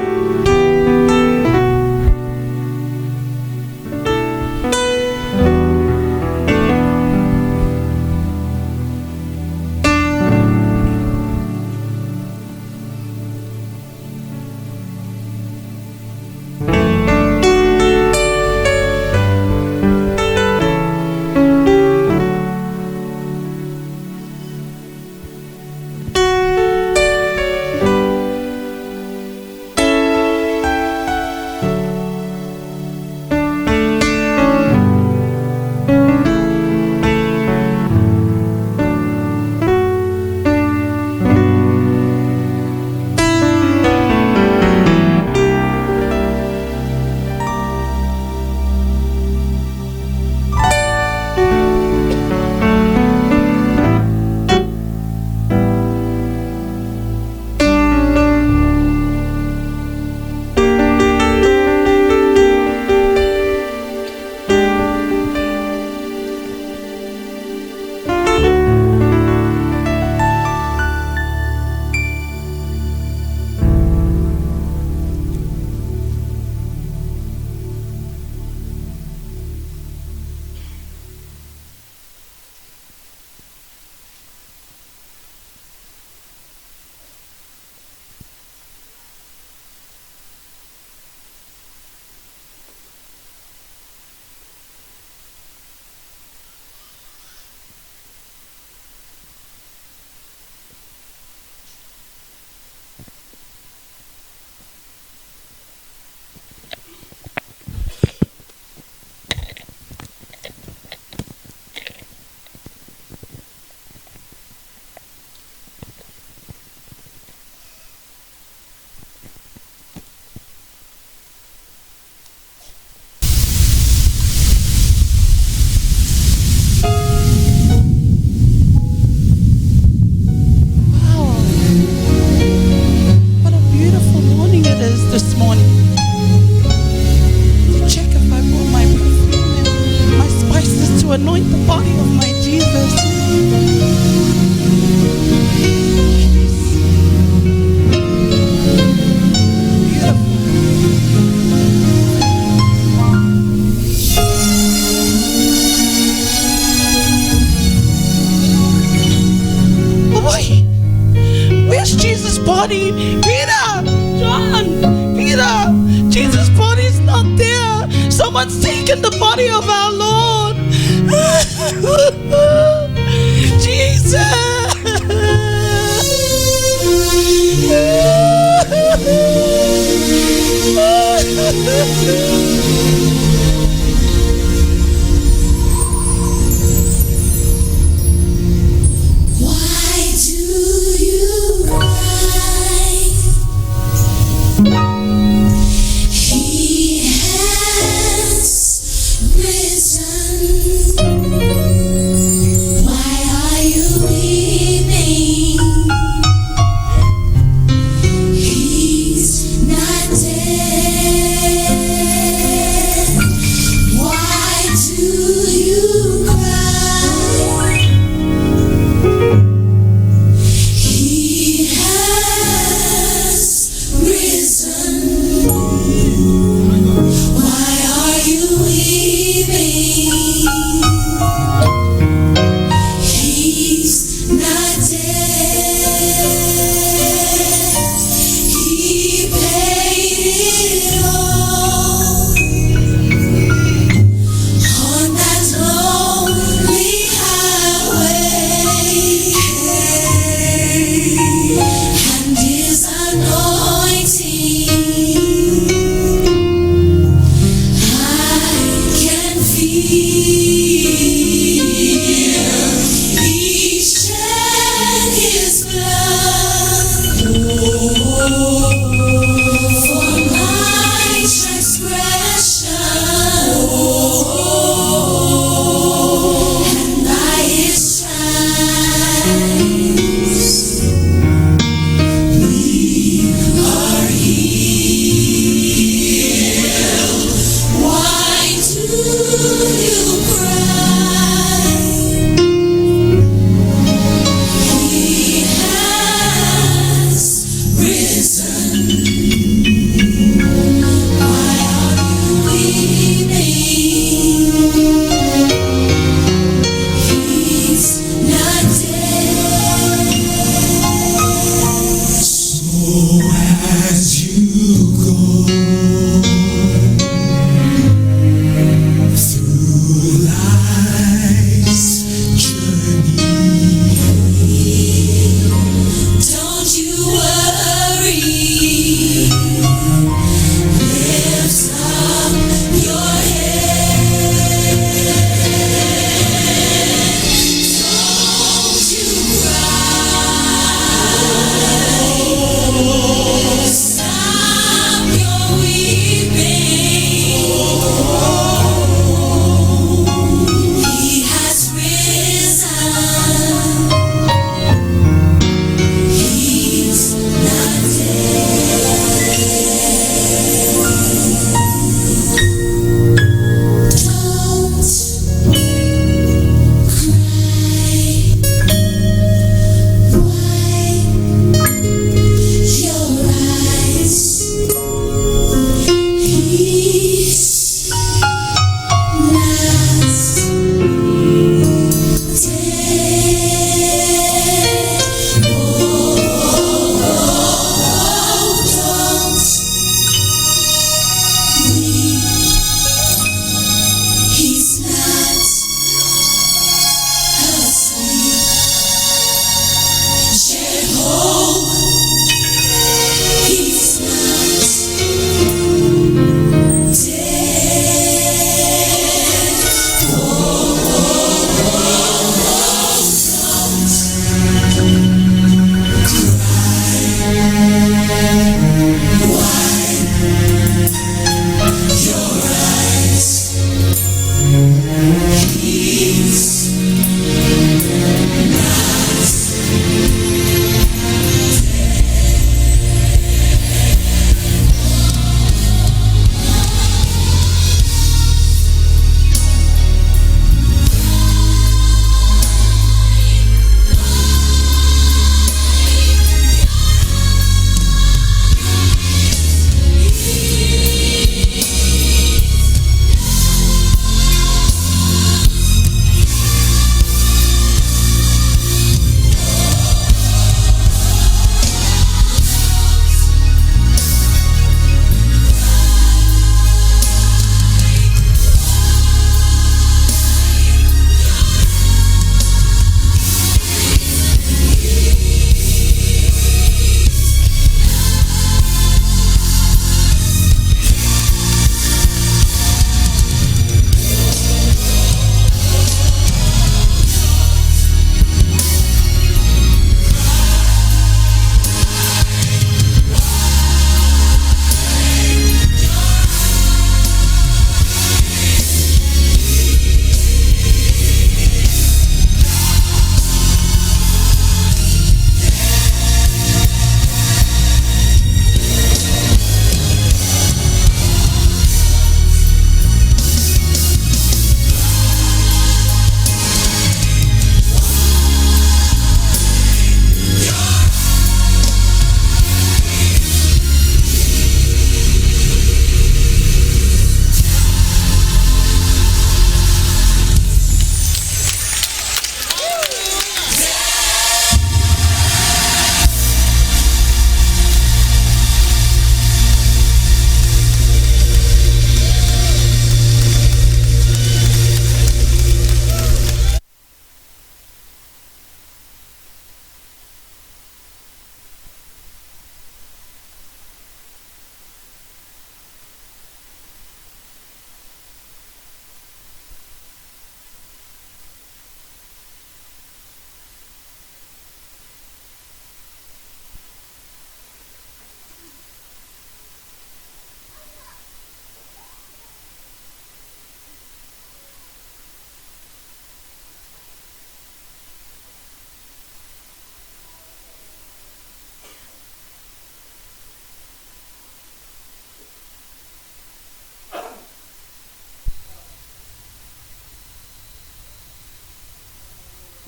Wow. What a beautiful morning it is this morning. To check if I brought my perfume and my spices to anoint the body of my Jesus. Beautiful. Wait, where's Jesus' body? Peter, John, Peter, Jesus' body's not there. Someone's taken the body of our Lord. Jesus. Why do you cry? He has risen. not death. He paid it all on that lonely highway, and His anointing I can feel. He shed His blood for my transgression, and by His stripes we are healed. Why do you cry? He has risen.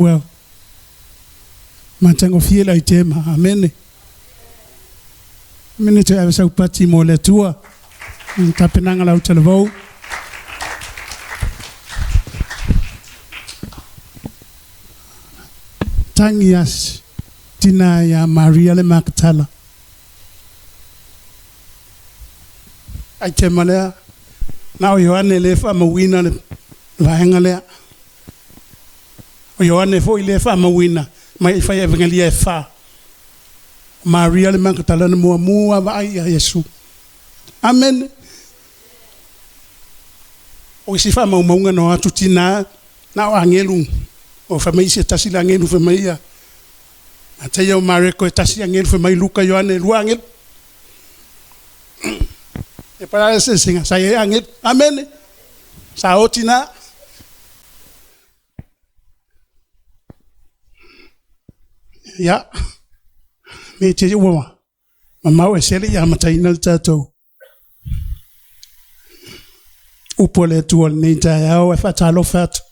Well, matagofie le aitema. Amene. Amene toe ave sau pati mo le Atua. Tapenaga lau talavou. Tagi asi tina ia Maria le Makatala. Aitema lea, na o Ioane le faamauina le vaega lea. O Ioane foi le faamauina mai i fai evangelia e fa. Maria le Makatala na muamua vaai ia Iesu. Amen. O isi faamaumauga na o atu tina na o agelu. O fai mai se tasi le agelu fai mai ia. Mateia o Mareko e tasi agelu fai mai Luka Ioane lua agelu. E para se singa sa e agelu. Amen. Sa o tina. Ia. Me te ua. Mamau e sele ia mataina le tatou. Upu a le Atua lenei taeao e faatalofa atu.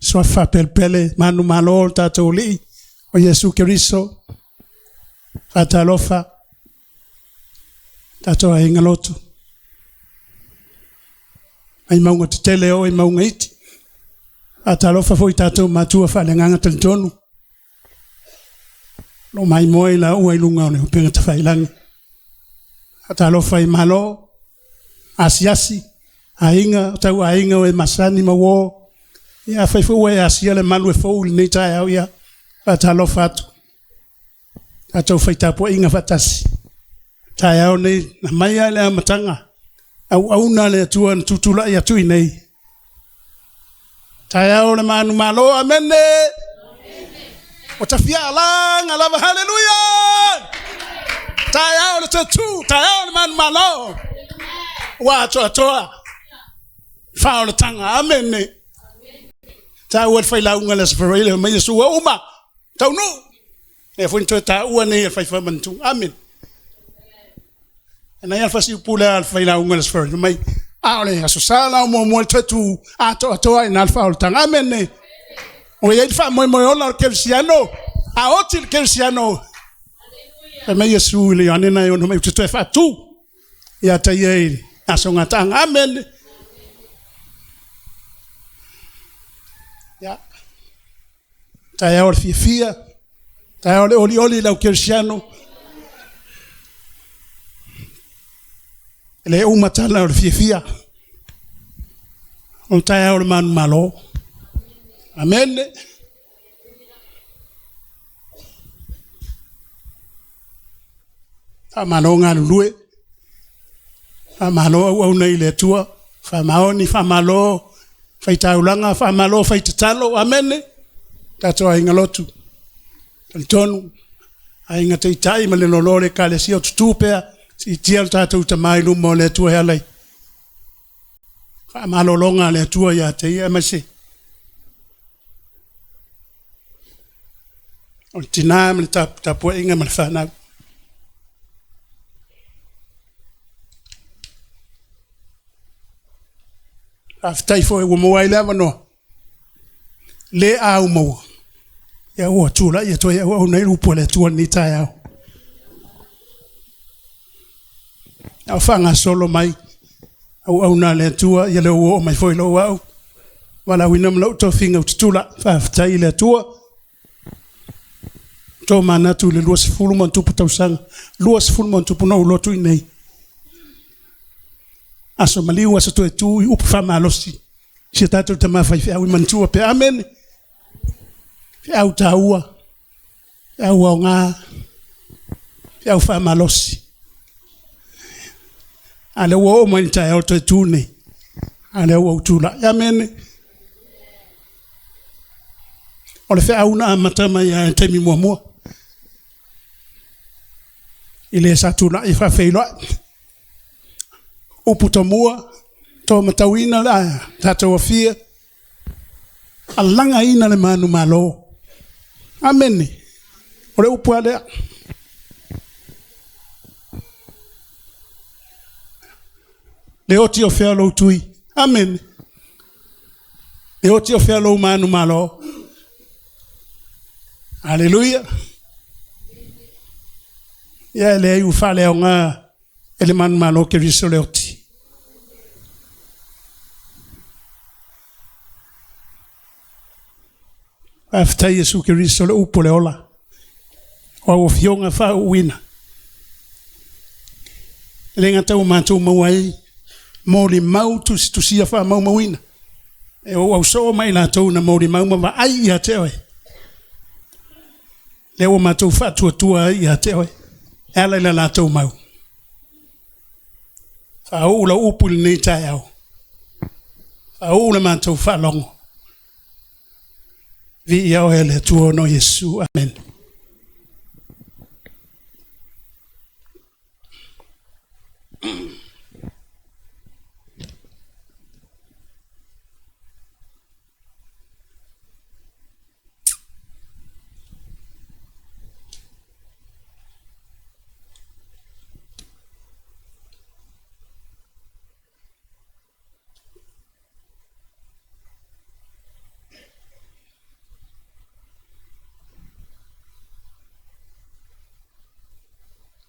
Suafa faapelepele manumalo o le tatou Alii o Iesu Keriso. Faatalofa tatou aiga lotu. Mai mauga tetele o i mauga iti. Faatalofa foi tatou matua faaleagaga talitonu. Lo mai moe la ua i luga o le upega tafailagi. Faatalofa i malo, asiasi, aiga, o tau aiga o e masani ma uo. Ia afai foi ua e asia le malu e fou i lenei taeao, ia faatalofa atu. Tatou fai tapuaiga faatasi. Taeao nei, na mai lava i le amataga, auauna le Atua na tutulai atu i nei. Taeao le manumalo, amene. O tafia alaga lava, haleluia. Taeao le tatu, taeao le manumalo. Ua atoatoa. Faaolataga, amene. Taua le failauga le Aso Faraile mai Iesu ua uma. Taunuu. Lea foi na toe taua nei e le fai faamanatuga. Amene. E nai alfa siupu le al failauga le Aso Faraile mai. A o le Aso Sa la o muamua le toe tu atoatoa i na le faaolataga. Amene. O i ai le faamoemoe ola o le kerisiano. A oti le kerisiano. Fai mai Iesu i le Ioane na e ono mai ou te toe faatu. Ia te ia i aso gataaga. Amene. Ia. Taeao o le fiafia. Taeao o le olioli i lau kerisiano. E le uma tala o le fiafia. O le taeao o le manumalo. Amene. Faamalo galulue. Faamalo auauna i le Atua. Faamaoni, faamalo faitaulaga, faamalo faitatalo. Amene. Tatou aiga lotu. Talitonu, aiga taitai ma le lolo o le ekalesia o tutū pea, siitia le tatou tama i luma o le Atua e ala i faamalologa a le Atua ia te ia, aemaise o le tina ma le tapuaiga ma le fanau. Faafetai foi ua maua ai le avanoa, le au maua, ia ua tulai atu ai auauna i upu a le Atua lenei taeao. A o faagasolo mai auauna a le Atua, ia lea ua oo mai foi lou au, valaauina ma lou tofiga ou te tulai. Faafetai i le Atua. Tō manatu i le 20 ma tupu tausaga, 20 ma tupu na ou lotu i nei. Aso maliu, aso toe tu i upu faamalosi. Si o tatou tama faifeau i manatua pea. Amene. Feau taua, feau aoga, feau faamalosi. A lea ua oo mai le taeao toe tu nei. A lea ua ou tulai. Amene. O le feau na amata mai lava i le taimi muamua. I le sa tulai faafeiloai. Upu tomua, tō matauina le a tatou afia, alagaina le manumalo. Amene. O le upu a lea. Le oti o fea lou tui. Amene. Leoti o fea lou manumalo. Aleluia. Ia e leai ua faaleaoga e le manumalo o Keriso le oti. Faafetai Iesu Keriso le upu o le ola. O au afioga faauuina. E le gata ua matou maua ai molimau tusitusia faamaumauina e ou ausoo ma i latou na molimau ma vaai ia te oe. Lea ua matou faatuatua ai ia te oe e ala i la latou mau. Faauu lau upu i lenei taeao. Faauu le matou faalogo. Viia oe le Atua ona o Iesu. Amene.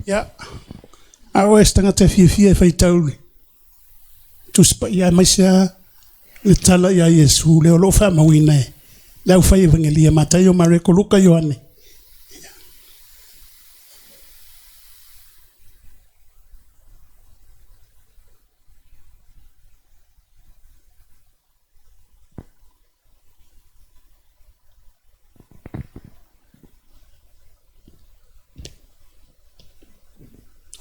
Ia, a o oe se tagata e fiafia e faitau i le Tusi Paia aemaise lava le tala ia Iesu lea o lo o faamauina e le aufai Evagelia Mataio, Mareko, Luka, Ioane.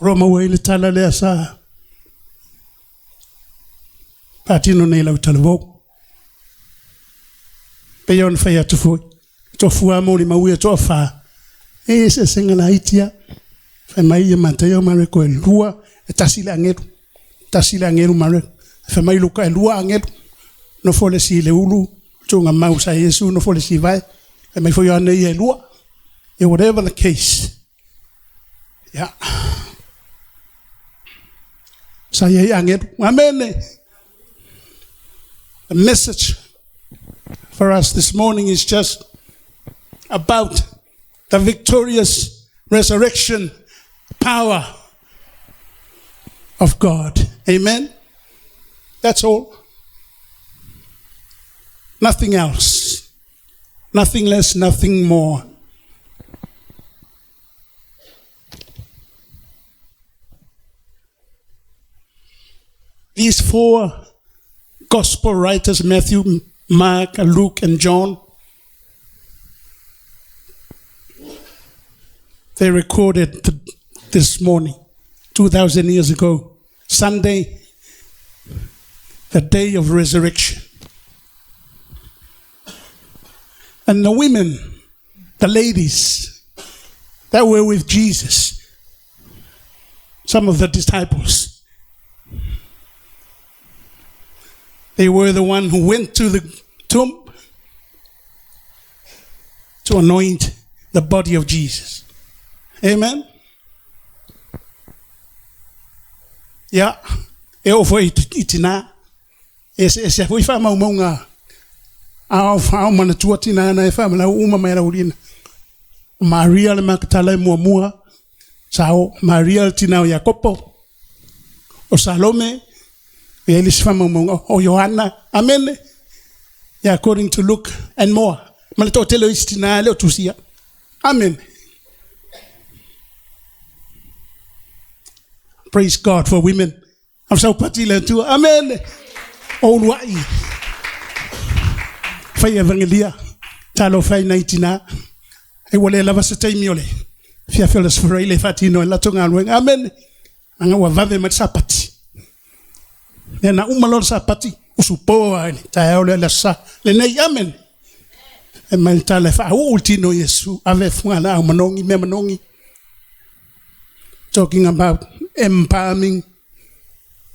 O lo o maua ai le tala lea sa faatino nei lau talavou. Pei ona fai atu foi, tofu molimau ia toafa, e i ai eseesega laiti lava. Fai mai ia Mataio ma Mareko e lua, e tasi le agelu, tasi le agelu Mareko. Fai mai Luka e lua agelu, nofo le isi i le ulu, tuugamau sa Iesu, nofo le isi i vae. Fai mai foi Ioane ia e lua. Yeah, whatever the case. Yeah. Sa i ai agelu. Amene. The message for us this morning is just about the victorious resurrection power of God. Amen. That's all. Nothing else. Nothing less, nothing more. These four gospel writers, Matthew, Mark, Luke, and John, they recorded this morning, 2,000 years ago, Sunday, the day of resurrection. And the women, the ladies that were with Jesus, some of the disciples, they were the one who went to the tomb to anoint the body of Jesus. Amen. Ia, e oo foi i tinā, e eseese foi faamaumauga a o manatua tinā na e faamalau uma mai laulina. O Maria le Makatala e muamua, sa o Maria le tina o Iakopo, o Salome, e ai le isi faamaumauga, o Ioana, amene. Yeah, according to Luke and more. Ma le toatele o isi tinā le o tusia. Amen. Praise God for women. Am saupati le Atua. Amen. O uluai. Fai evangelia. Talofa i nai tinā. E ua le lava se taimi o le afiafi o le Aso Faraile e faatino ai le latou galuega. Amen. Leaga ua vave mai le Sapati. Lea na uma loa le Sapati, usupo lava i le taeao lea le Aso Sa lenei. Amen. E mai le tala e faauu le tino o Iesu, ave fugalaau manogi, mea manogi. Talking about embalming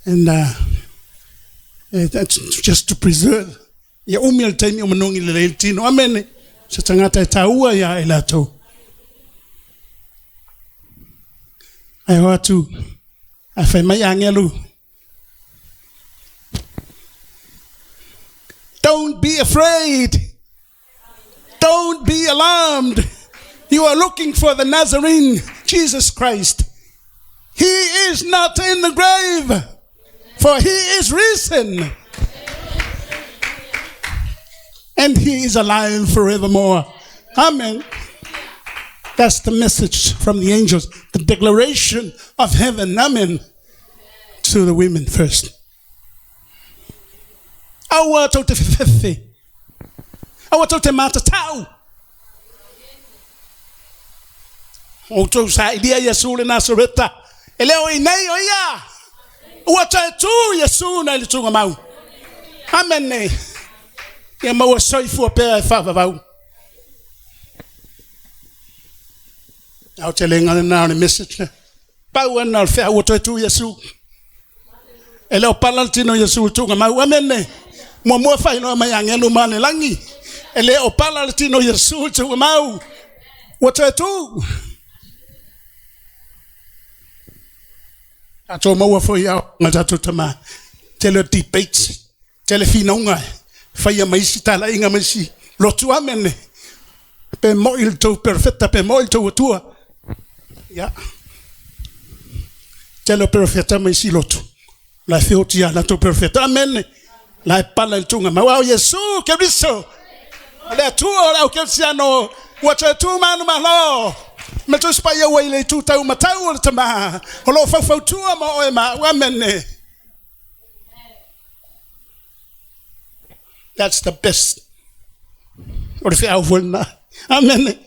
and just to preserve. Ia umi le taimi o manogi lelei le tino. Amene. Se tagata e taua ia i latou. Ae o atu, ae fai mai agelu. Don't be afraid. Don't be alarmed. You are looking for the Nazarene, Jesus Christ. He is not in the grave, for he is risen. And he is alive forevermore. Amen. That's the message from the angels, the declaration of heaven. Amen. To the women first. Aua tou te fefefe. Aua tou te matatau. O outou sailia Iesu le Nasareta. E le o i inei o ia. Ua toe tu Iesu nai le tugamau. Amene. Ia maua soifua pea e faavavau. Aotelega lena o le message lea. Pau lena o le feau ua toe tu Iesu. E le o pala le tino o Iesu i le tuugamau. Amene. Muamua faailoa mai agelu ma le lagi. E le o pala le tino o Iesu i le tuugamau. Ua toe tu. Tatou maua foi i aoaoga a tatou tama. Tele o debates. Tele finauga e faia ma isi talaiga ma isi lotu. Amene. Pe moi le tou perofeta, pe moi le tou Atua. Ia. Tele o perofeta ma isi lotu. La e feoti a latou perofeta. Amene. La e pala i le tuugamau. A o Iesu Keriso, o le Atua o le au kerisiano, ua toe tu manumalo. Ma Tusi Paia ua i le itu taumatau o le Tama, o lo o faufautua ma oe ma au. Amene. That's the best. O le feau foi lena. Amene.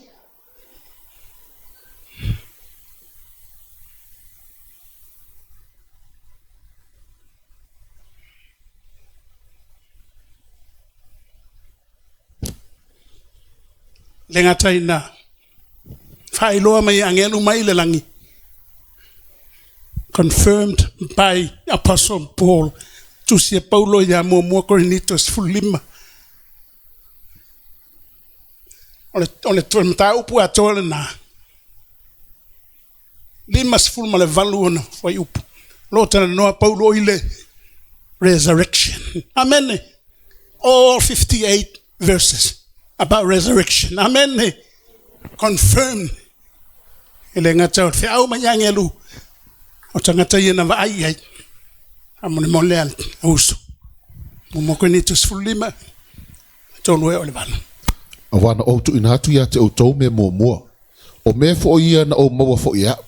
Le gata ina faailoa mai e agelu mai le lagi, confirmed by Apostle Paul, tusi e Paulo ia muamua Korinito 15. O le, o le, o le mataupu atoa lena. 58 ona fuaiupu. O lo o talanoa Paulo i le resurrection. Amene. All 58 verses about resurrection. Amene. Confirmed. E le gata o le feau mai agelu o tagata ia na vaai i ai. A molemole a le uso. Muamua Korinito 15, 3 ea o le 8. Auā na ou tuuina atu ia te outou mea muamua, o mea foʻi ia na ou maua foʻi e aʻu,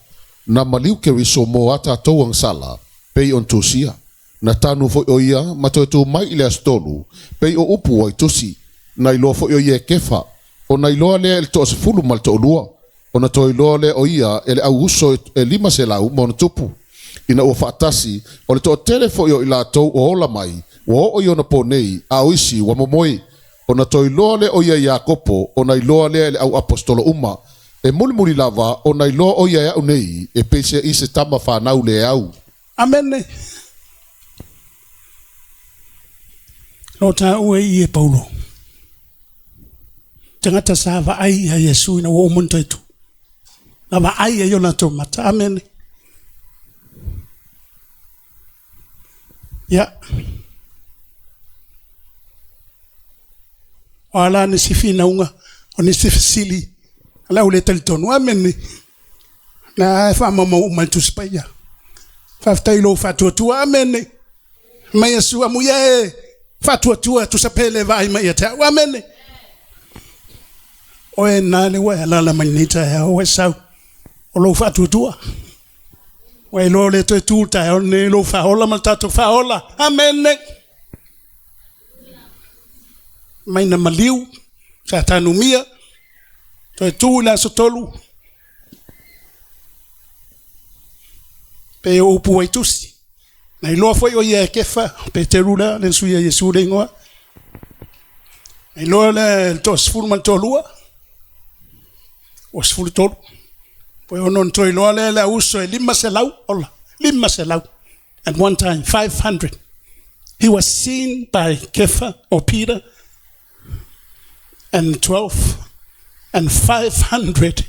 na maliu Keriso mo a tatou agasala, pei ona tusia. Na tanu foʻi ʻo ia ma toe tu mai i le aso tolu, pei o upu ua i tusi. Na iloa foʻi ʻo ia e Kefa, ona iloa lea e le toasefulu ma le toalua, ona toe iloa lea o ia e le au uso e 500 ma ona tupu. Ina ua faatasi, o le toatele foʻi o i latou ua ola mai, ua oo i ona po nei, a o isi ua momoe. Ona toe iloa lea o ia e Iakopo, ona iloa lea e le au aposetolo uma. E mulimuli lava ona iloa o ia e aʻu nei, e peiseai i se tama fanau le au. Amene. Lo taua i e Paulo. Tagata sa vaai ia Iesu ina ua uma ona toe tu. Na vaai ai o latou mata. Amene. Ia. O a la nisi finauga, o nisi fesili, a le au le talitonu. Amene. Na e faamaumau uma i le Tusi Paia. Faafetai i lou faatuatua. Amene. Mai Iesu amuia e faatuatua tusa pe le vaai mai ia te au. Amene. Oe na le ua e alaala mai lenei taeao, ua e sau o lou faatuatua. Ua e iloa le toe tu le taeao lenei lou faaola ma le tatou faaola. Amene. Mai na maliu, sa tanumia, toe tu i le aso tolu. Pe o upu ai tusi. Na iloa foi o ia e Kefa, o Peteru lea, le sui a Iesu le igoa. Na iloa le 12 ma le 22, ua 13. Poe ono na toe iloa lea le auso e 500 ola, 500. At one time, 500. He was seen by Kefa or Peter and 12 and 500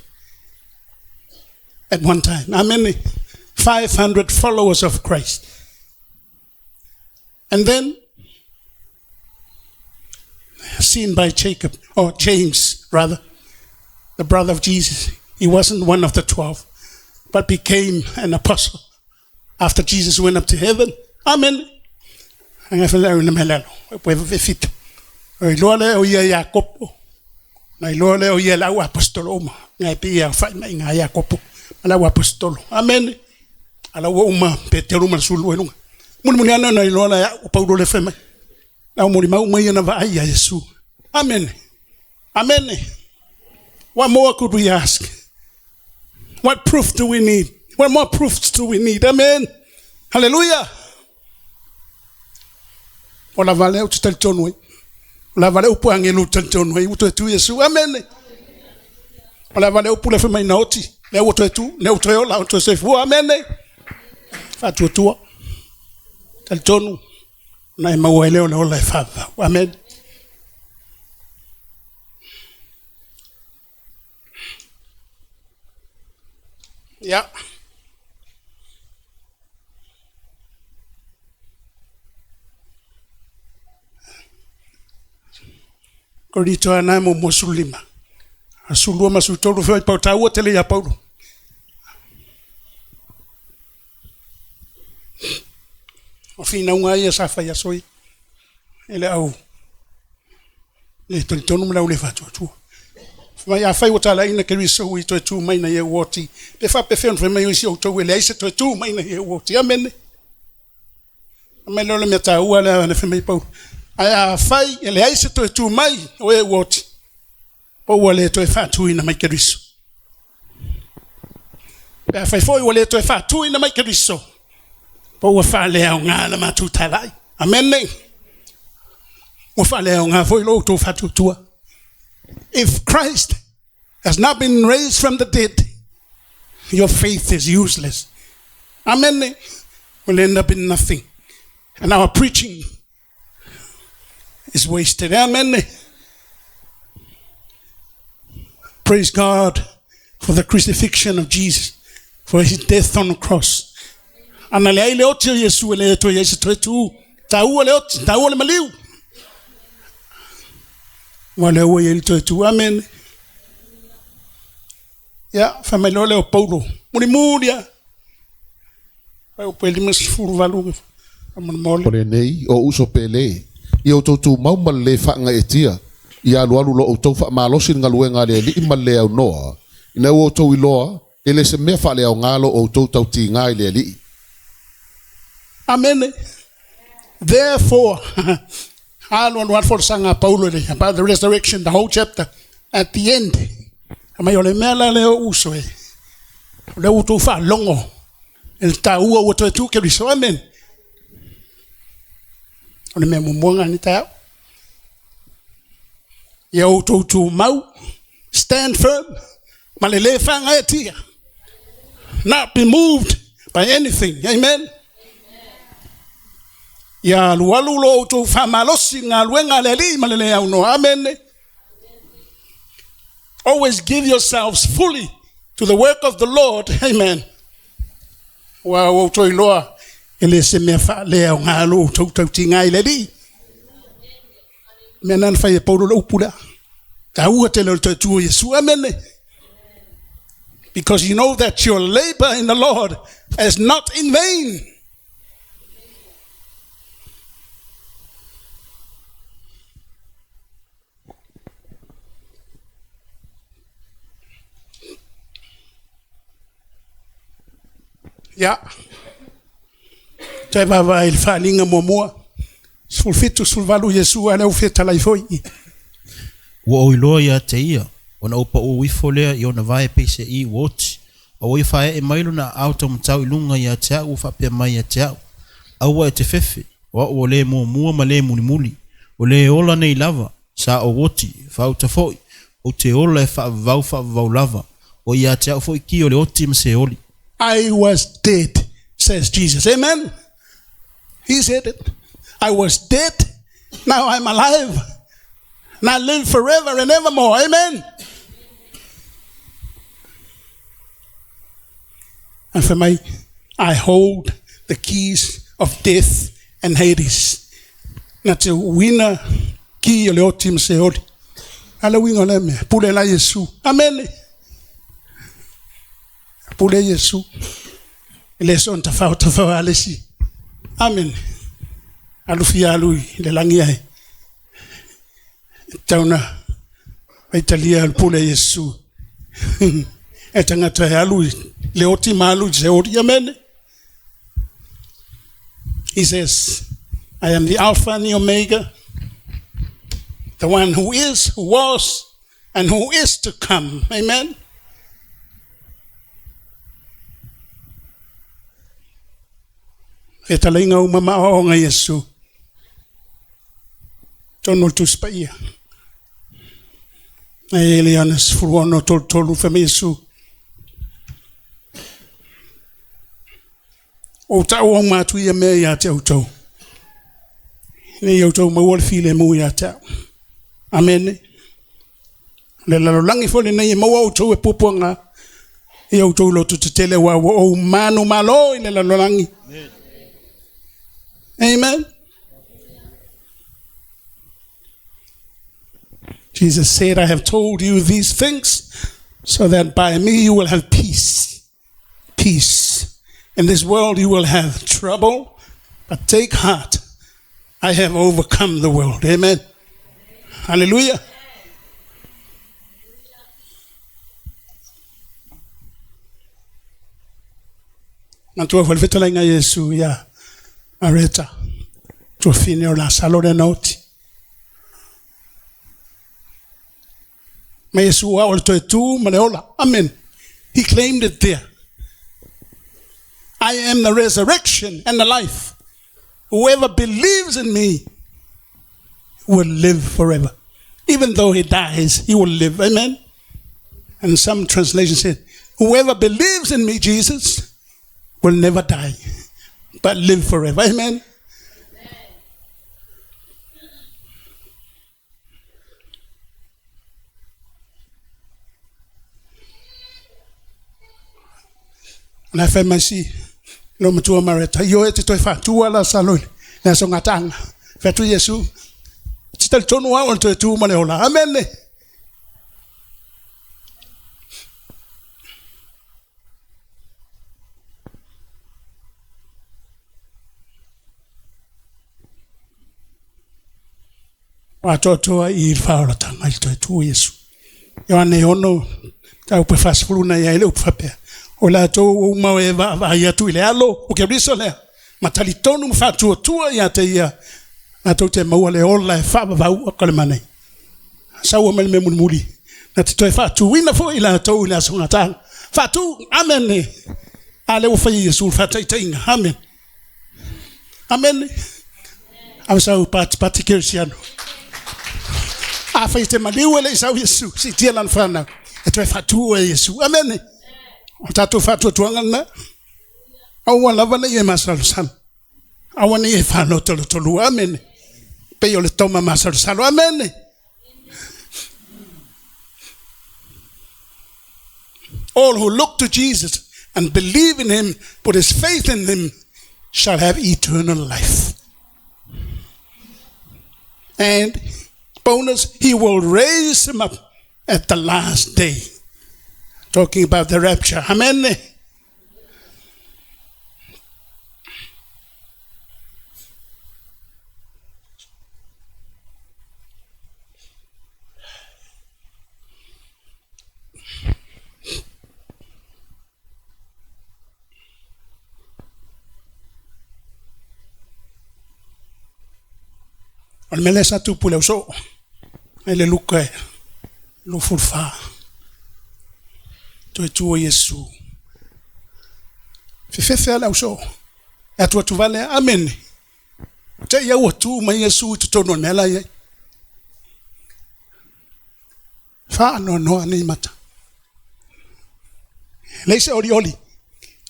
at one time. Amen. 500 followers of Christ. And then, Seen by Jacob, or James, rather, the brother of Jesus. He wasn't one of the 12, but became an apostle after Jesus went up to heaven. Amen. Anga fa le na melalo. Po e fitu. O iloa le o ia Iakopo. Na iloa le o ia lau apostolo uma. Ngai pe ia whai mai ngā Iakopo. Ma lau apostolo. Amen. Ala ua uma Petero ma le sulu e lunga. Muli muli ana na iloa le au Paulo le whai mai. Lau muli mau mai ana vaai ia Yesu. Amen. Amen. What more could we ask? What proof do we need? What more proofs do we need? Amen. Hallelujah. O la vale o te talitonu ai. O la vale upu angelu talitonu ai. Uto e tu Yesu. Amen. O la vale upu le whai mai na oti. Le uto e tu. Le uto e ola. Uto e seifua. Amen. Whaatua tua. Talitonu. Na e maua e leo le ola e whaavau. Amen. Yeah. Korito ana mo mo sulima. Asulua ma sutolu foi pau taua tele ia Paulo. O fina unga ia sa fai asoi. Ele au le tolitonu ma lau le fatuatua. Mai a fai o tala ina ke riso i toe tū mai na ia uoti. Pe fa pe wheon mai o isi o tau ele aise toe tū mai na ia uoti. Amen. Mai lole mea tā ua le ana whai mai pau. Ai a fai ele aise toe tū mai o e uoti. Po ua le toe whātui na mai ke riso. Pe a fai foi ua le toe whātui na mai ke riso. Po ua whaalea o ngā la mātū talai. Amen. Ua whaalea o ngā foi lo tō whātuatua. If Christ has not been raised from the dead, your faith is useless. Amen. Will end up in nothing. And our preaching is wasted. Amen. Praise God for the crucifixion of Jesus, for his death on the cross. Ana le ai le oti o Yesu e le toe ia se toe tū. Tāua le oti, tāua le maliu. Ua le ua ia le toe tū. Amen. Ia, whai mai loa lea o Paulo. Muli muli a. Whai o pe 58 faamolemole. O lenei, o uso pele, ia outou tumau ma le lē faagaeetia, ia alualu lo outou faamalosi i le galuega a le Alii ma le lē aunoa, ina ua outou iloa, e le se mea faaleaoga lo outou tautigā i le Alii. Amene. Therefore, alualu lava le folasaga a Paulo i le about the resurrection, the whole chapter, at the end. Fai mai o le mea la lea o uso e, o lea ua outou faalogo i le taua ua toe tu Keriso. Amen. O le mea muamua lena i lenei taeao. Ia outou tumau, stand firm, ma le lē faagaeetia. Not be moved by anything. Amen. Ia alualu lo outou faamalosi i le galuega a le Alii ma le lē aunoa. Amen. Always give yourselves fully to the work of the Lord. Amen. Ua outou iloa e le se mea faaleaoga lo outou tautiga i le Alii. Mea na na fai e Paulo le upu lea. Taua tele o le toe tu o Iesu. Amen. Because you know that your labor in the Lord is not in vain. Ia, toe vaavaai i le faaaliga muamua, 17, 18, Iesu a lea ua fia talai foi. Ua ou iloa ia te ia, ona ou paʻū ifo lea i ona vae peiseai ua oti, a ua ia faaee mai lona aao taumatau i luga ia te aʻu ua faapea mai ia te aʻu, Aua e te fefe, o aʻu o le muamua ma le mulimuli, o le ola nei lava, sa ou oti, faauta foi, ou te ola e faavavau faavavau lava, o ia te aʻu foi ki o le oti ma Seoli. I was dead, says Jesus. Amen. He said it. I was dead, now I'm alive. And I live forever and evermore. Amen. And for me, I hold the keys of death and Hades. Na te uina Ki o le oti ma seoli. A le uiga o lea mea, pule la Iesu. Amene. Pule Iesu. E le soona tafao tafao a le isi. Amene. Alu fia alu i le lagi ai. E tatau ona faitalia le pule a Iesu. E tagata e alu i le oti ma alu i seoli. Amene. He says, I am the Alpha and the Omega, the one who is, who was, and who is to come. Amen. Fetalaiga uma ma aoaoga a Iesu. Tonu o le Tusi Paia. E le ana 16:33 fai mai Iesu. Ua ou taua uma atu ia mea ia te outou. Ina ia outou maua le filemu ia te au. Amene. O le lalolagi foi lenei e maua outou e puapuaga i outou loto tetele aua ua ou manumalo i le lalolagi. Amen. Jesus said, I have told you these things so that by me you will have peace. Peace. In this world you will have trouble, but take heart. I have overcome the world. Amen. Hallelujah. Manatua foi le fetalaiga a Iesu ia Mareta, tuafine o Lasalo lea na oti. Ma Iesu au o le toe tu ma le ola. Amen. He claimed it there. I am the resurrection and the life. Whoever believes in me will live forever. Even though he dies, he will live. Amen. And some translations said, whoever believes in me, Jesus, will never die, but live forever. Amen. O le a fai mai si lo matua Mareta, ioe e te toe faatua Lasalo i le aso gataaga. Fai atu Iesu, te talitonu au o le toe tu ma le ola. Amene. O atoatoa i le faaolatanga i le toe tu o Iesu. Ioane 6, taupe 40 na i ai le upu faapea, O latou uma o e vaavaai atu i le alo o Keriso lea, ma talitonu ma faatuatua ia te ia, latou te maua le ola e faavavau a ka le manaia. Saua mai le mea mulimuli, na te toe faatuina foi i latou i le aso gataaga. Faatu! Amene! A lea ua fai e Iesu le faataitaiga. Amene. Amene. Ave sau patipati kerisiano. Afai e te maliu e le i sau Iesu, siitia lana fanau, e toe faatu oe e Iesu. Amene. O tatou faatuatuaga lena. Aua lava ne i e masalosalo. Aua ne i e falotolotolua. Amene. Pei o le toma masalosalo. Amene. All who look to Jesus and believe in him, put his faith in him, shall have eternal life. And bonus, he will raise him up at the last day. Talking about the rapture. Amen. O le mea lea sa tupu i le ausoo, i le Luka 24, toe tu o Iesu. Fefefe lava le ausoo, e atuatu vale, amene. Te i au ua tu mai Iesu i totonu o le mea la i ai. Faanoanoa nei mata. Leai se olioli,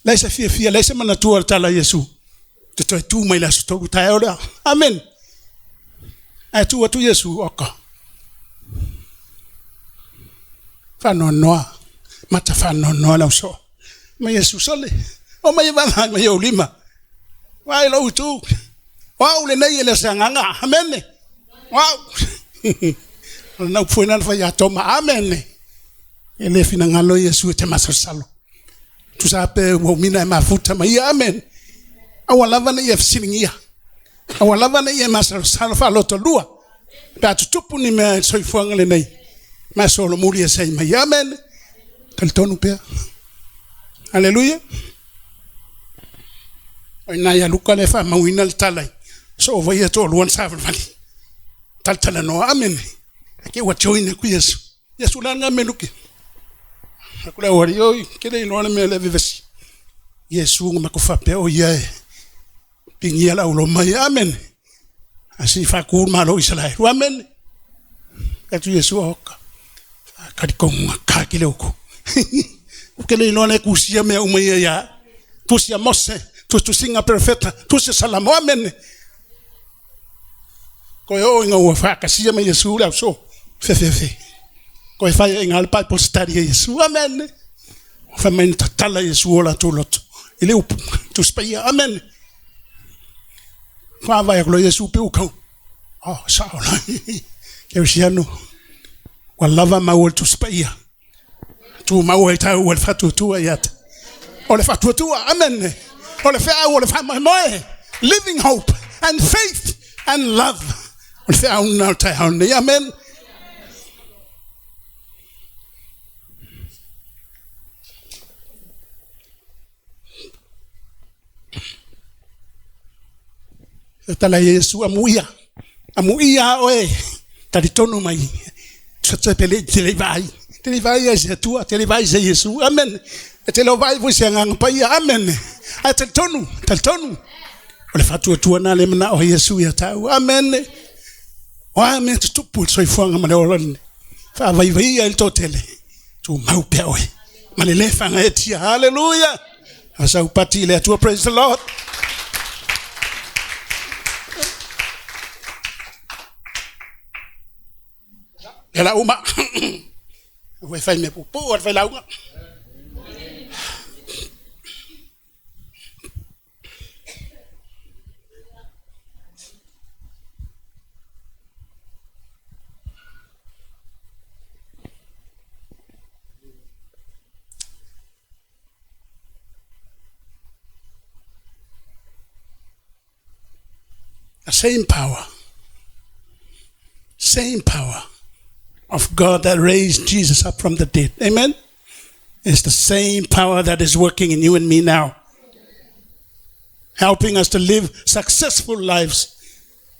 leai se fiafia, leai se manatua o le tala a Iesu. Te toe tu mai le aso tolu taeao lea. Amen. Ae tu atu Iesu, oka. Faanoanoa, mata faanoanoa le ausoo. Ma Iesu, sole, o mai e vaavaai mai ou lima. Vaai lou itu. O au lenei e le o se agaga. Amene. O au. O lena upu foi lena na fai ia Toma, Amene. E le finagalo Iesu e te masalosalo. Tusa pe ua umina e mafuta ma ia, Amene. Aua lava ne i e fesiligia. Aua lava ne i e masalosalo faalotolua. Pe a tutupu ni mea i le soifuaga lenei, ma e solomuli ese ai ma ia. Amene. Talitonu pea. Aleluia. O i ina ia Luka lea e faamauina le tala i soovaia toalua na savalivali. Talatalanoa, amene. Ake ua join aku Iesu. Iesu la nga me Luke. Aku le auali, oi, ke le iloa le mea le vevesi. Iesu nga mako faapea o ia e pigia le auloma ia, amene. Asi faaku le malo o Isaraelu, amene. Atu Iesu oka. Kalikonga ka ke le uku. Ke le iloa le kusia mea uma ia ia. Tusi a Mose, tusinga perfeta, tusi a Salamo, amene. Koe oo ina ua faakasia mai Iesu le auso, fefe. Koe fai e ngā le Bible study a Iesu, amene. Fai mai na tatala Iesu o latou loto. I le upu, Tusi Paia, amene. Faavae aku loa Iesu pe ukau. Oh, sao la. Kerisiano, ua lava maua le Tusi Paia. Tumau ai taua le faatuatua ia te. O le faatuatua, amene. O le feau o le faamoemoe. Living hope and faith and love. O le feau lena o le taeao lenei, amen. E tala Iesu, amuia, amuia oe, talitonu mai, te te le te le vaai, te le vaai ai se Atua, te le vaai se Iesu, amen. E te le o vaai foi se agaga paia, amen. Ae talitonu, talitonu. O le faatuatua na le manao o Iesu ia tāua, amen. O a mea tutupu i le soifuaga ma le ola lenei. Faavaivaia i le toatele, tumau pea oe. Ma le le fagaetia, hallelujah. Saupati i le Atua, praise the Lord. E la uma. Ua e fai mea puupuu a le failauga. The same power, same power of God that raised Jesus up from the dead. Amen? It's the same power that is working in you and me now, helping us to live successful lives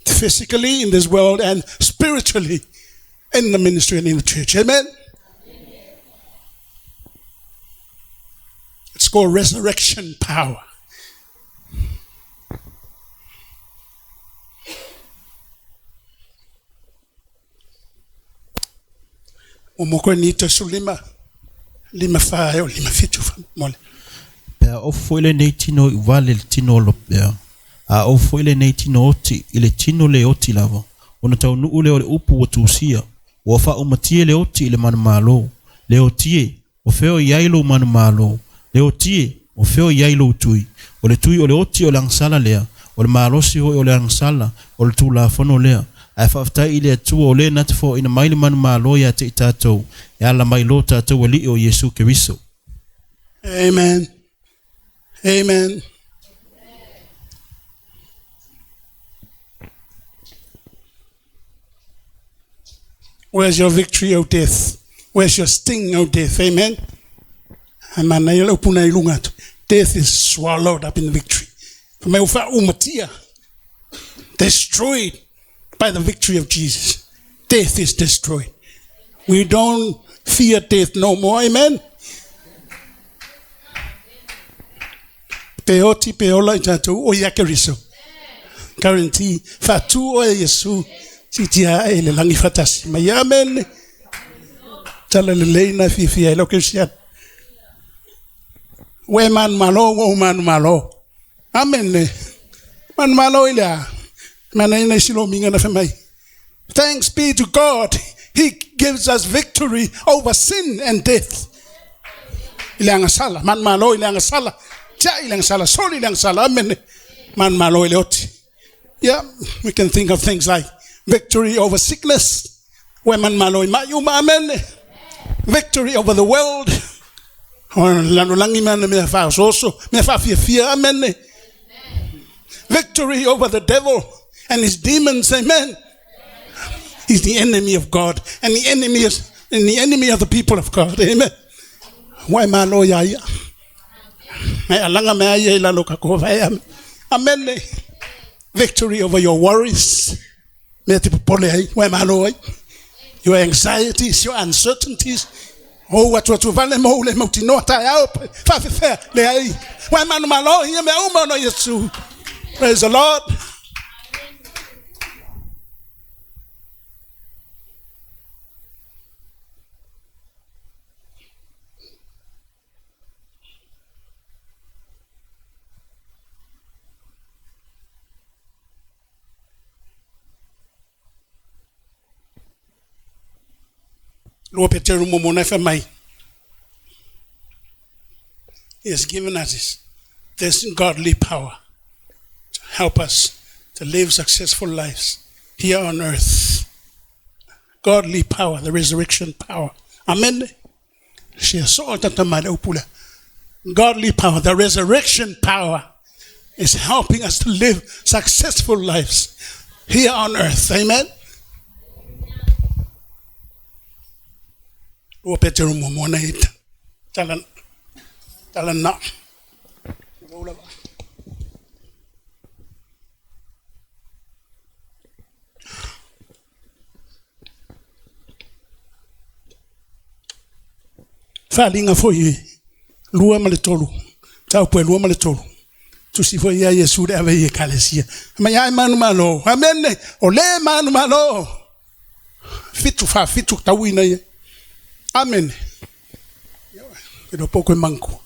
physically in this world and spiritually in the ministry and in the church. Amen? It's called resurrection power. O mo koe ni te sulima, lima wha e o lima fitu wha mole. Pe a ofu foi lenei tino i vale i le tino olo pea, a ofu foi lenei tino oti i le tino le oti lava, ona taunuu lea o le upu ua tusia, ua faaumatie le oti i le manumalo, le oti e, o fea o i ai lou manumalo, le oti e, o fea o i ai lou tui? O le tui o le oti o le agasala lea, o le malosi foi o le agasala, o le Tulafono lea. Ae faafetai i le Atua o lea na te foaina mai le manumalo ia te i tatou, e ala mai lo tatou Alii o Iesu Keriso. Amen. Amen. Where's your victory, O death? Where's your sting, O death? Amen. Ae manaia le upu na i luga atu. Death is swallowed up in victory. Fa mai ua faaumatia. Destroyed by the victory of Jesus. Death is destroyed. We don't fear death no more. Amen. Pe oti pe ola i tatou o ia Keriso. Guarantee faatu oe Iesu siitia ae i le lagi faatasi mai. Amen. Tala lelei na fiafia ai lau Kerisiano. Ua e manumalo, ua ou manumalo. Amen. Manumalo i le a? Manaia nai silomiga na fai mai. Thanks be to God, He gives us victory over sin and death. I le agasala, manumalo i le agasala, tiai i le agasala, soli i le agasala, amen. Manumalo i le oti. Yeah, we can think of things like victory over sickness. Ua e manumalo i ma'i uma. Amene. Victory over the world. O le lalolagi ma ana mea faaosooso, mea faafiafia. Amene. Victory over the devil and his demons. Amen. He's the enemy of God and the enemy is and the enemy of the people of God. Amen. Ua e malo iā ia. E alaga mea ia i lalo o ka vae. Amene. Victory over your worries. Mea te popole ai, ua e malo ai. Your anxieties, your uncertainties. Ou atuatu vale ma ou le mautinoa taeao pe faafefea. Leai. Ua e manumalo i ia mea uma ona o Iesu. Praise the Lord. Lua Peteru muamua na e fai mai. He has given us this godly power to help us to live successful lives here on earth. Godly power, the resurrection power. Amen. Sia soo tata mai le upu lea. Godly power, the resurrection power is helping us to live successful lives here on earth. Amen. Lua Peteru muamua na ita. Tala, tala na. Faaaliga foi e 2 ma le 3, mataupu e 2 ma le 3. Tusi foi ia Iesu le ave i Ekalesia. Mai ai manumalo. Amene. O le manumalo. Fitu faafitu tauina ia. Amene. E lo poko e manku.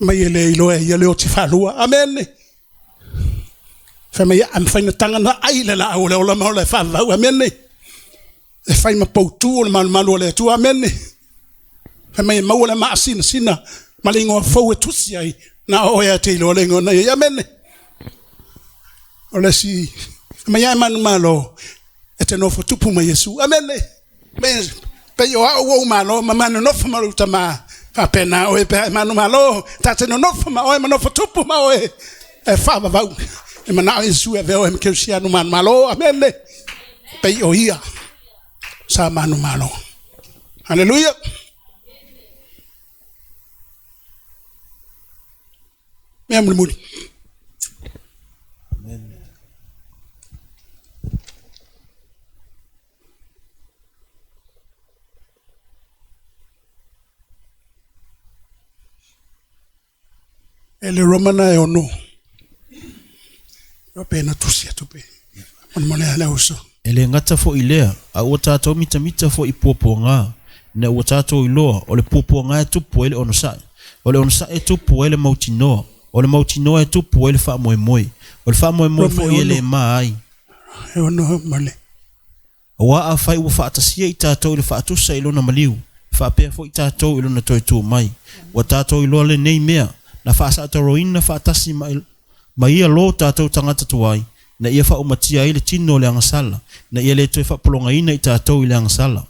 Mai e le iloa e ia le oti faalua. Amene. Fai mai a mafai na taga na ai le laau o le ola ma ola e faavavau. Amene. E fai ma poutu o le malumalu o le Atua. Amene. Fai mai e maua le maasinasina ma le igoa fou e tusi ai na o oe a te iloa le igoa na iai. Amene. O le isi fai mai a e manumalo e te nofo tupu ma Iesu. Amene. Me pei o au ua ou malo ma manonofo ma lou tama faapena oe pe a e manumalo ta te nonofo ma oe ma nofo tupu ma oe e faavavau e manao Iesu e avea oe ma kerisiano manumalo. Amene. Pei o ia sa manumalo. Haleluia. Mea mulimuli. E le Romana e ono. Ua pe na tusi atu pe. Molemole a le uso. E le gata foi i lea, a ua tatou mitamita foi i puapuagā, ina ua tatou iloa, o le puapuagā e tupu ai le onosai, o le onosai e tupu ai le mautinoa, o le mautinoa e tupu ai le faamoemoe, o le faamoemoe Roma e foi e ono. le ma ai. E ono ma le. Auā afai ua faatasia i tatou i le faatusa i lona maliu, e faapea foi tatou i lona toe tu mai. Ua tatou iloa lenei mea, na faasaatauroina faatasi ma, ma ia lo tatou tagata tuai, ina ia faaumatia ai le tino o le agasala, ina ia le toe faapologaina i tatou i le agasala.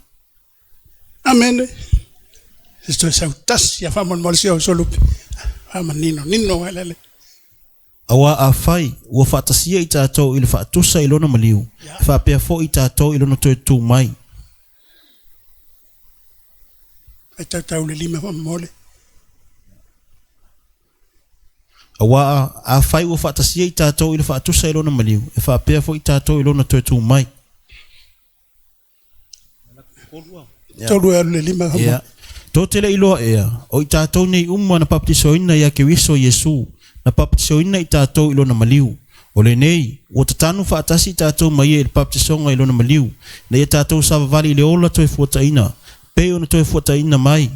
Amene. Se toe sautasi a faamolemole si au solupe. Faamanino nino ai lele. Auā afai ua faatasia i tatou i le faatusa i lona maliu, e faapea foi i tatou i lona toe tu mai. Ai tautau le lima faamolemole. Auā afai ua faatasia i tatou i le faatusa i lona maliu, e faapea foi i tatou i lona toe tu mai. Tolu e alu le lima Ia. faamolemole. Tou te le iloa ea, o i tatou nei uma na papatisoina iā Keriso Iesu, na papatisoina i tatou i lona maliu. O lenei, ua tatanu faatasi i tatou ma ia i le papatisoga i lona maliu, ina ia tatou savavali i le ola toe fuataina, pei ona toe fuataina mai,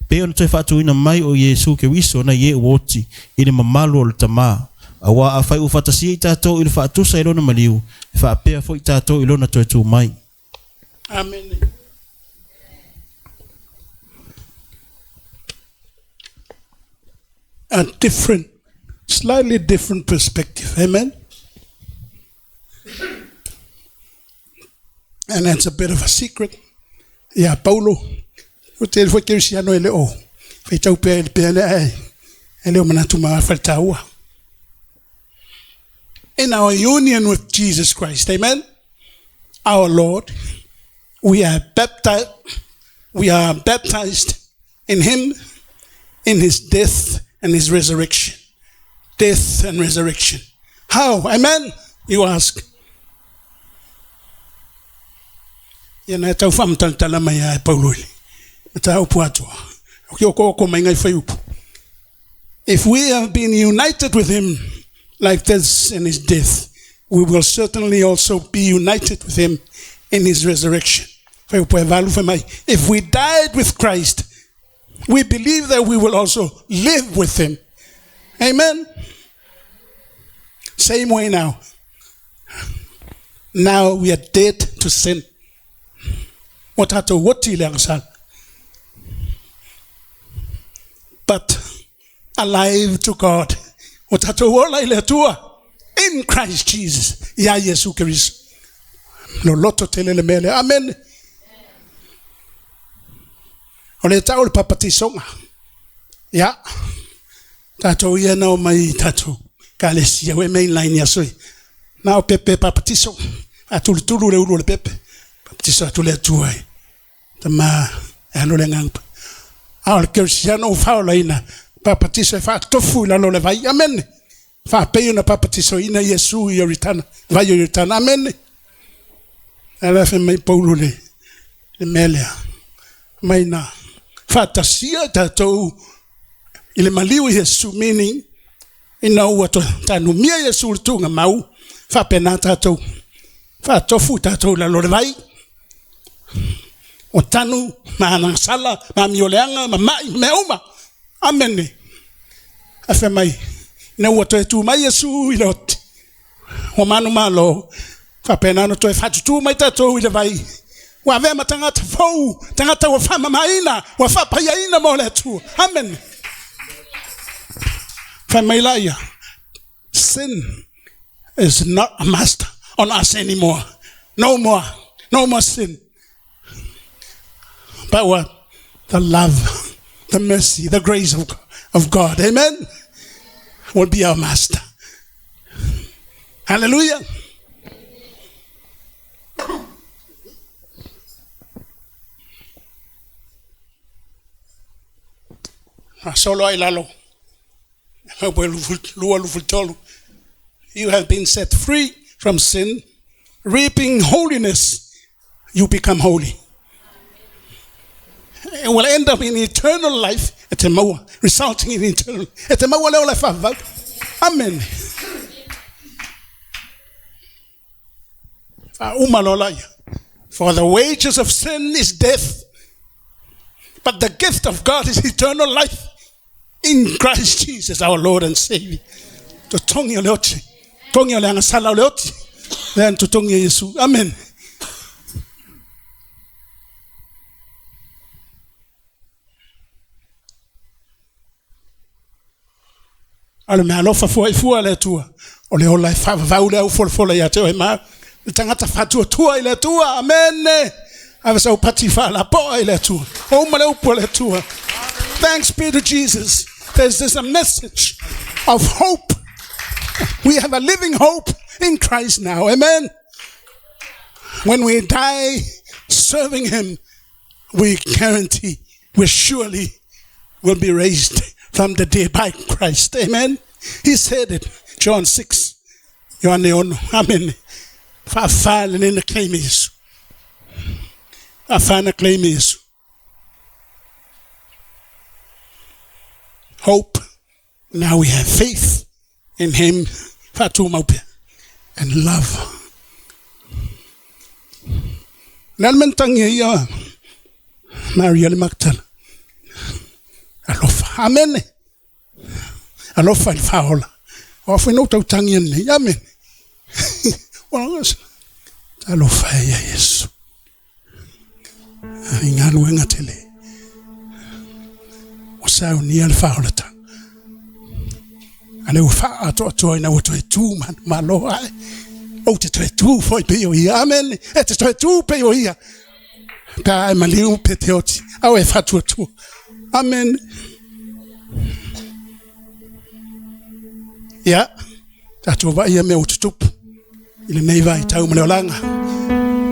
pei ona toe faatuina mai o Iesu Keriso nai e ua oti i le mamalu o le Tamā. Auā afai ua faatasia i tatou i le faatusa i lona maliu, e faapea foi i tatou i lona toe tu mai. Amene. A different, slightly different perspective. Amen. And that's a bit of a secret. Ia Paulo, o te foi kerisiano e le o faitau pea i le pea lea e, e le o manatu ma faletaua. In our union with Jesus Christ, amen, our Lord, we are baptized, we are baptized in him, in his death and his resurrection. Death and resurrection. How? Amen? You ask. Ia na e tau whaamatalatala mai a e Paulo i le mataupu atoa. O ki o ko ko mai ngai whai upu. If we have been united with him like this in his death, we will certainly also be united with him in his resurrection. Whai upu e valu whai mai. If we died with Christ, we believe that we will also live with him. Amen. Same way now. Now we are dead to sin. Ua tatou oti i le agasala. But alive to God. Ua tatou ola i le Atua in Christ Jesus. Ia Iesu Keriso. Loloto tele le mea lea. Amen. O le tau o le papatisoga. Ia. Tatou ia na omai i tatou ekalesia ua e mainline i aso ia. Na o pepe papatiso. Faatulutulu le ulu o le pepe. Papatiso atu le Atua i Tama e alu le Agaga. A o le kerisiano ua faaolaina papatiso e faatofu i lalo o le vai. Amene. Faapei ona papatisoina Iesu i Ioritana, vai o Ioritana. Amene. Ala fai mai Paulo le le mea lea. Mai na faatasia tatou i le maliu i Iesu, meaning ina ua tanumia Iesu i le tuugamau, faapena tatou faatofu tatou i lalo o le vai. O tanu ma agasala ma amioleaga ma mai ma mea uma. Amene. Ae fai mai, ina ua toe tu mai Iesu i le oti, ua manumalo, faapena ona toe faatutū mai tatou i le vai, ua avea ma tagata fou, tagata ua faamamaina, ua faapaiaina mo le Atua. Amene. Fai mai la ia, sin is not a master on us anymore. No more. No more sin. But what? The love, the mercy, the grace of God. Amen. Will be our master. Hallelujah. Solo ai lalo. You have been set free from sin, reaping holiness, you become holy. It will end up in eternal life e te maua, resulting in eternal. E te maua le ola e faavavau. Amen. Faauma loa laia. For the wages of sin is death, but the gift of God is eternal life in Christ Jesus our Lord and Savior. Totogi o le oti. Totogi o le agasala o le oti. Lea na totogi e Iesu. Amen. A o le meaalofa fua i fua a le Atua, o le ola e faavavau le aufolafola ia te oe ma le tagata faatuatua i le Atua. Amene. Ave sau pati faalapoa i le Atua. O uma le upu a le Atua. Thanks be to Jesus. There's this a message of hope. We have a living hope in Christ now. Amen. When we die serving him, we guarantee we surely will be raised from the dead by Christ. Amen. He said it. John 6. Ioane ono. Amen. Faafa lenei na claim Iesu. Faafa na claim Iesu. Hope. Now we have faith in him. Faatumau pea. And love. Le a le mea na tagi ai ia Maria le Makatala. Alofa. Amene. Alofa i le faaola. O a foi na ou tautagi ananei. Amene. Talofa e ia Iesu. I galuega tele. Ua saunia le faaolataga. A lea ua faaatoatoa ina ua toe tu manumalo ae. Ou te toe tu foi pe o ia. Amen. E te toe tu pe o ia. Pe a e maliu pe te oti. Au e whatua tua. Amen. Ia, tatou vai ia mea ua tutupu i lenei vaitau ma le olaga.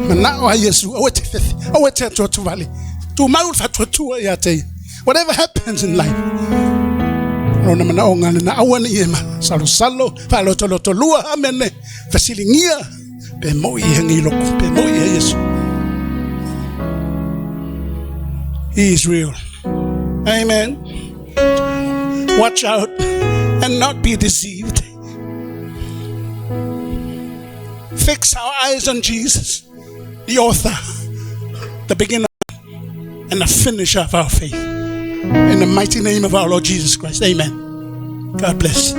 Manao ai Iesu, aua e te fefe, aua e te atuatu vale. Tumau le faatuatua ia te ia. Whatever happens in life, lona manaoga lena, aua ne i e masalosalo, faalotolotolua, amene, fesiligia, pe moi e ngiloko, pe moi e Iesu. He is real. Amen. Watch out and not be deceived. Fix our eyes on Jesus, the author, the beginner, and the finisher of our faith. In the mighty name of our Lord Jesus Christ. Amen. God bless.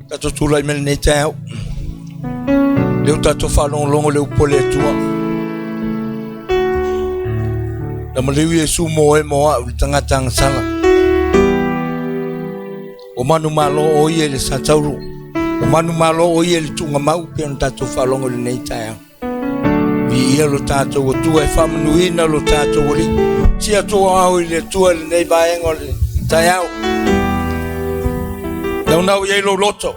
Tatou tulai mai lenei taeao. Lea ua tatou faalogologo le upu a le Atua. Na maliu Iesu mo oe mo au le tagata agasala. Ua manumalo o ia i le satauro. Ua manumalo o ia i le tuugamau pei ona tatou faalogo i lenei taeao. Viia lo tatou Atua e faamanuina lo tatou Alii. Si atua ao i le Atua i lenei vaega o le taeao. Naunau i ai lou loto.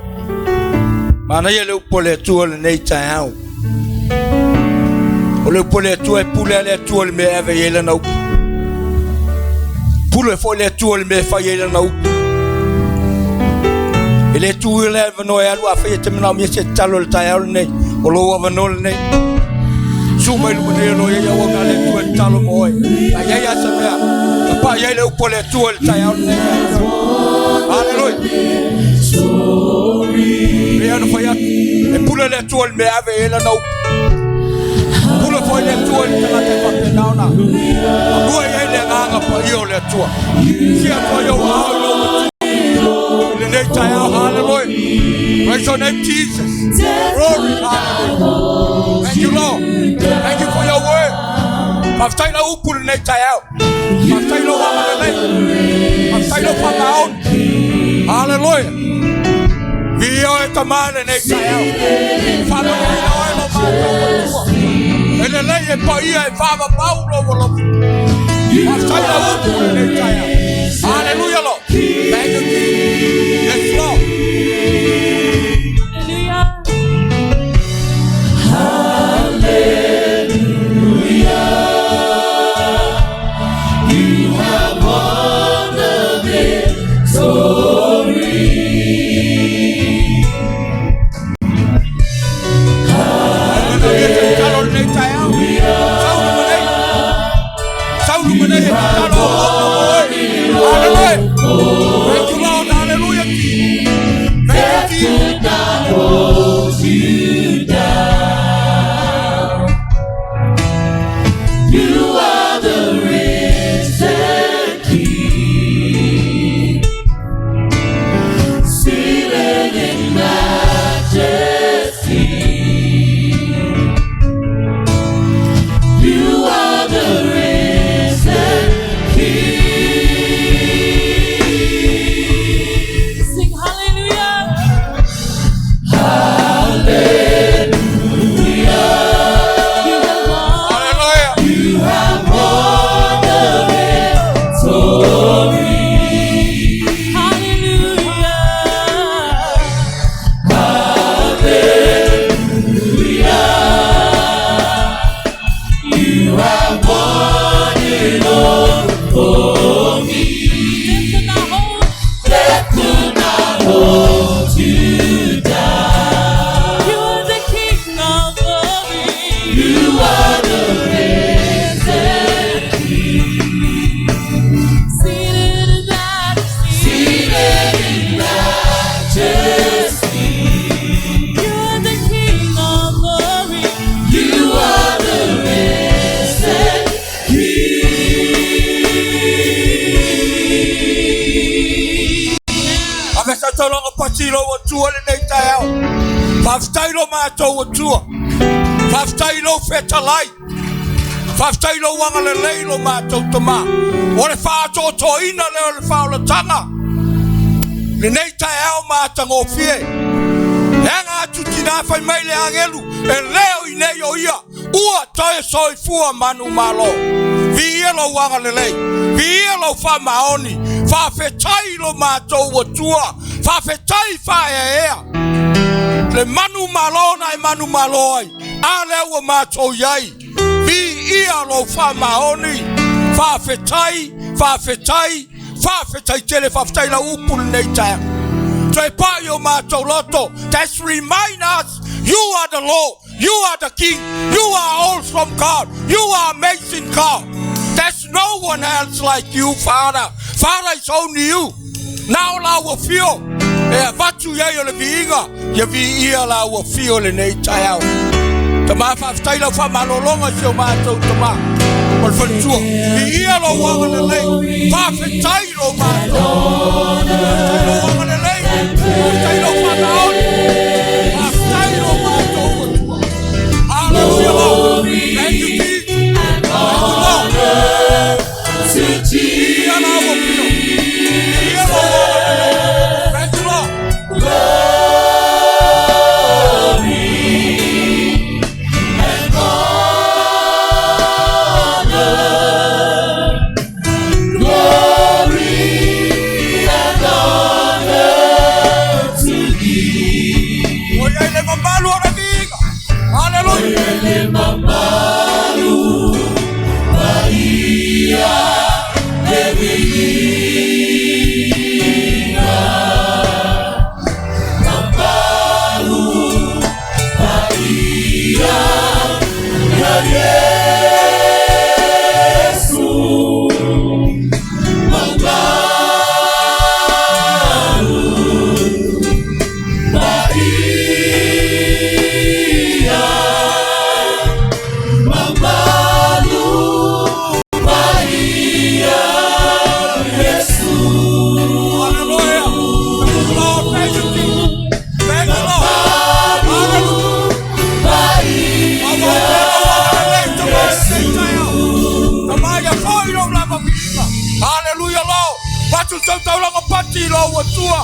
Manaia le upu a le Atua i lenei taeao. O le upu a le Atua e pule a le Atua i le mea e ave i ai lana upu. Pule foi le Atua i le mea e fai ai lana upu. E le tu i le avanoa e alu afai e te manaomia se tatalo i le taeao lenei, o lou avanoa lenei. Su mai luma nei o lo iai auauna a le Atua e tatalo mo oe. A iai a se mea, ka pa iai le upu a le Atua i le taeao lenei. Hallelujah. Pei ona fai atu, e pule le Atua i le mea e ave i ai lana upu. Pule foi le Atua i le tagata e faapena ona amua i ai le agaga paia o le Atua. Sia atu ai ou aao i lou Atua i lenei taeao. Hallelujah. Praise your name, Jesus. Glory. Hallelujah. Thank you, Lord. Thank you for your word. Faafetai lau upu i lenei taeao. Faafetai lou agalelei. Faafetai lou faamaoni. Hallelujah. Viia oe Tama i lenei taeao. E faamanuiaina oe lo matou Atua. E lelei e paia e faavavau lou alofa. Faafetai lau upu i lenei taeao. Hallelujah, Lord. Thank you, Jesus. Yes, Lord. Hallelujah. Hallelujah. You have won the victory. Manaia te tatalo i lenei taeao. Sau luma nei. Sau luma nei e tatalo o o mo oe. Hallelujah. Thank you, Lord. Hallelujah. Thank you, Jesus. Not hold you down. You are the risen King, seated in majesty. You are the risen King. Sing hallelujah. Hallelujah. You have won. Hallelujah. You have won the victory. Hallelujah. Hallelujah. You have won it all for me. Death could not hold you down. You are the King of glory. You are the risen King. Seated in majesty. Seated in majesty. You are the King of glory. You are the risen King. Atua lenei taeao. Faafetai lo matou Atua. Faafetai lou fetalai. Faafetai lou agalelei lo matou Tamā. O le fa'atoatoaina lea o le faaolataga lenei taeao matagofie. E aga atu tinā fai mai le agelu e lē o i nei o ia ua toe soifua manumalo. Viia lou agalelei, viia lou faamaoni, faafetai lo matou Atua, faafetai faaeaea. Le manumalo na e manumalo ai, a lea ua matou iai. Viia lou faamaoni, faafetai, faafetai, faafetai tele, faafetai lau upu lenei taeao. Toe pa'i o matou loto. That's remind us you are the Lord, you are the King, you are awesome God, you are amazing God. There's no one else like you, Father. Father, it's only you. Na o la ua fio e avatu iai o le viiga ia viia la ua fio lenei taeao. Tamā, faafetai lau faamalologa i si o matou Tamā o le faletua. Viia lou agalelei, faafetai lo matou. Faafetai lou agalelei, faafetai lou faamaoni, faafetai lo matou Atua. Hallelujah, Lord. Thank you, Jesus. Thank you, Lord. Viia la ua fio. Viia lou agalelei. Thank you, Lord. Ua iai le mamalu o le viiga. Hallelujah. Hallelujah. Thank you, Lord. Thank you, Jesus. Thank you, Lord. Hallelujah. Hallelujah, Lord. Patu tautaulaga pati lo Atua.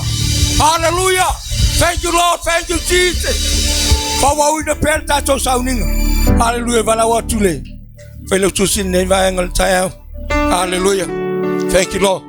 Hallelujah. Thank you, Lord. Thank you, Jesus. Faaauauina pea le tatou sauniga. Hallelujah. Valaau atu le failautusi lenei vaega o le taeao. Hallelujah. Thank you, Lord.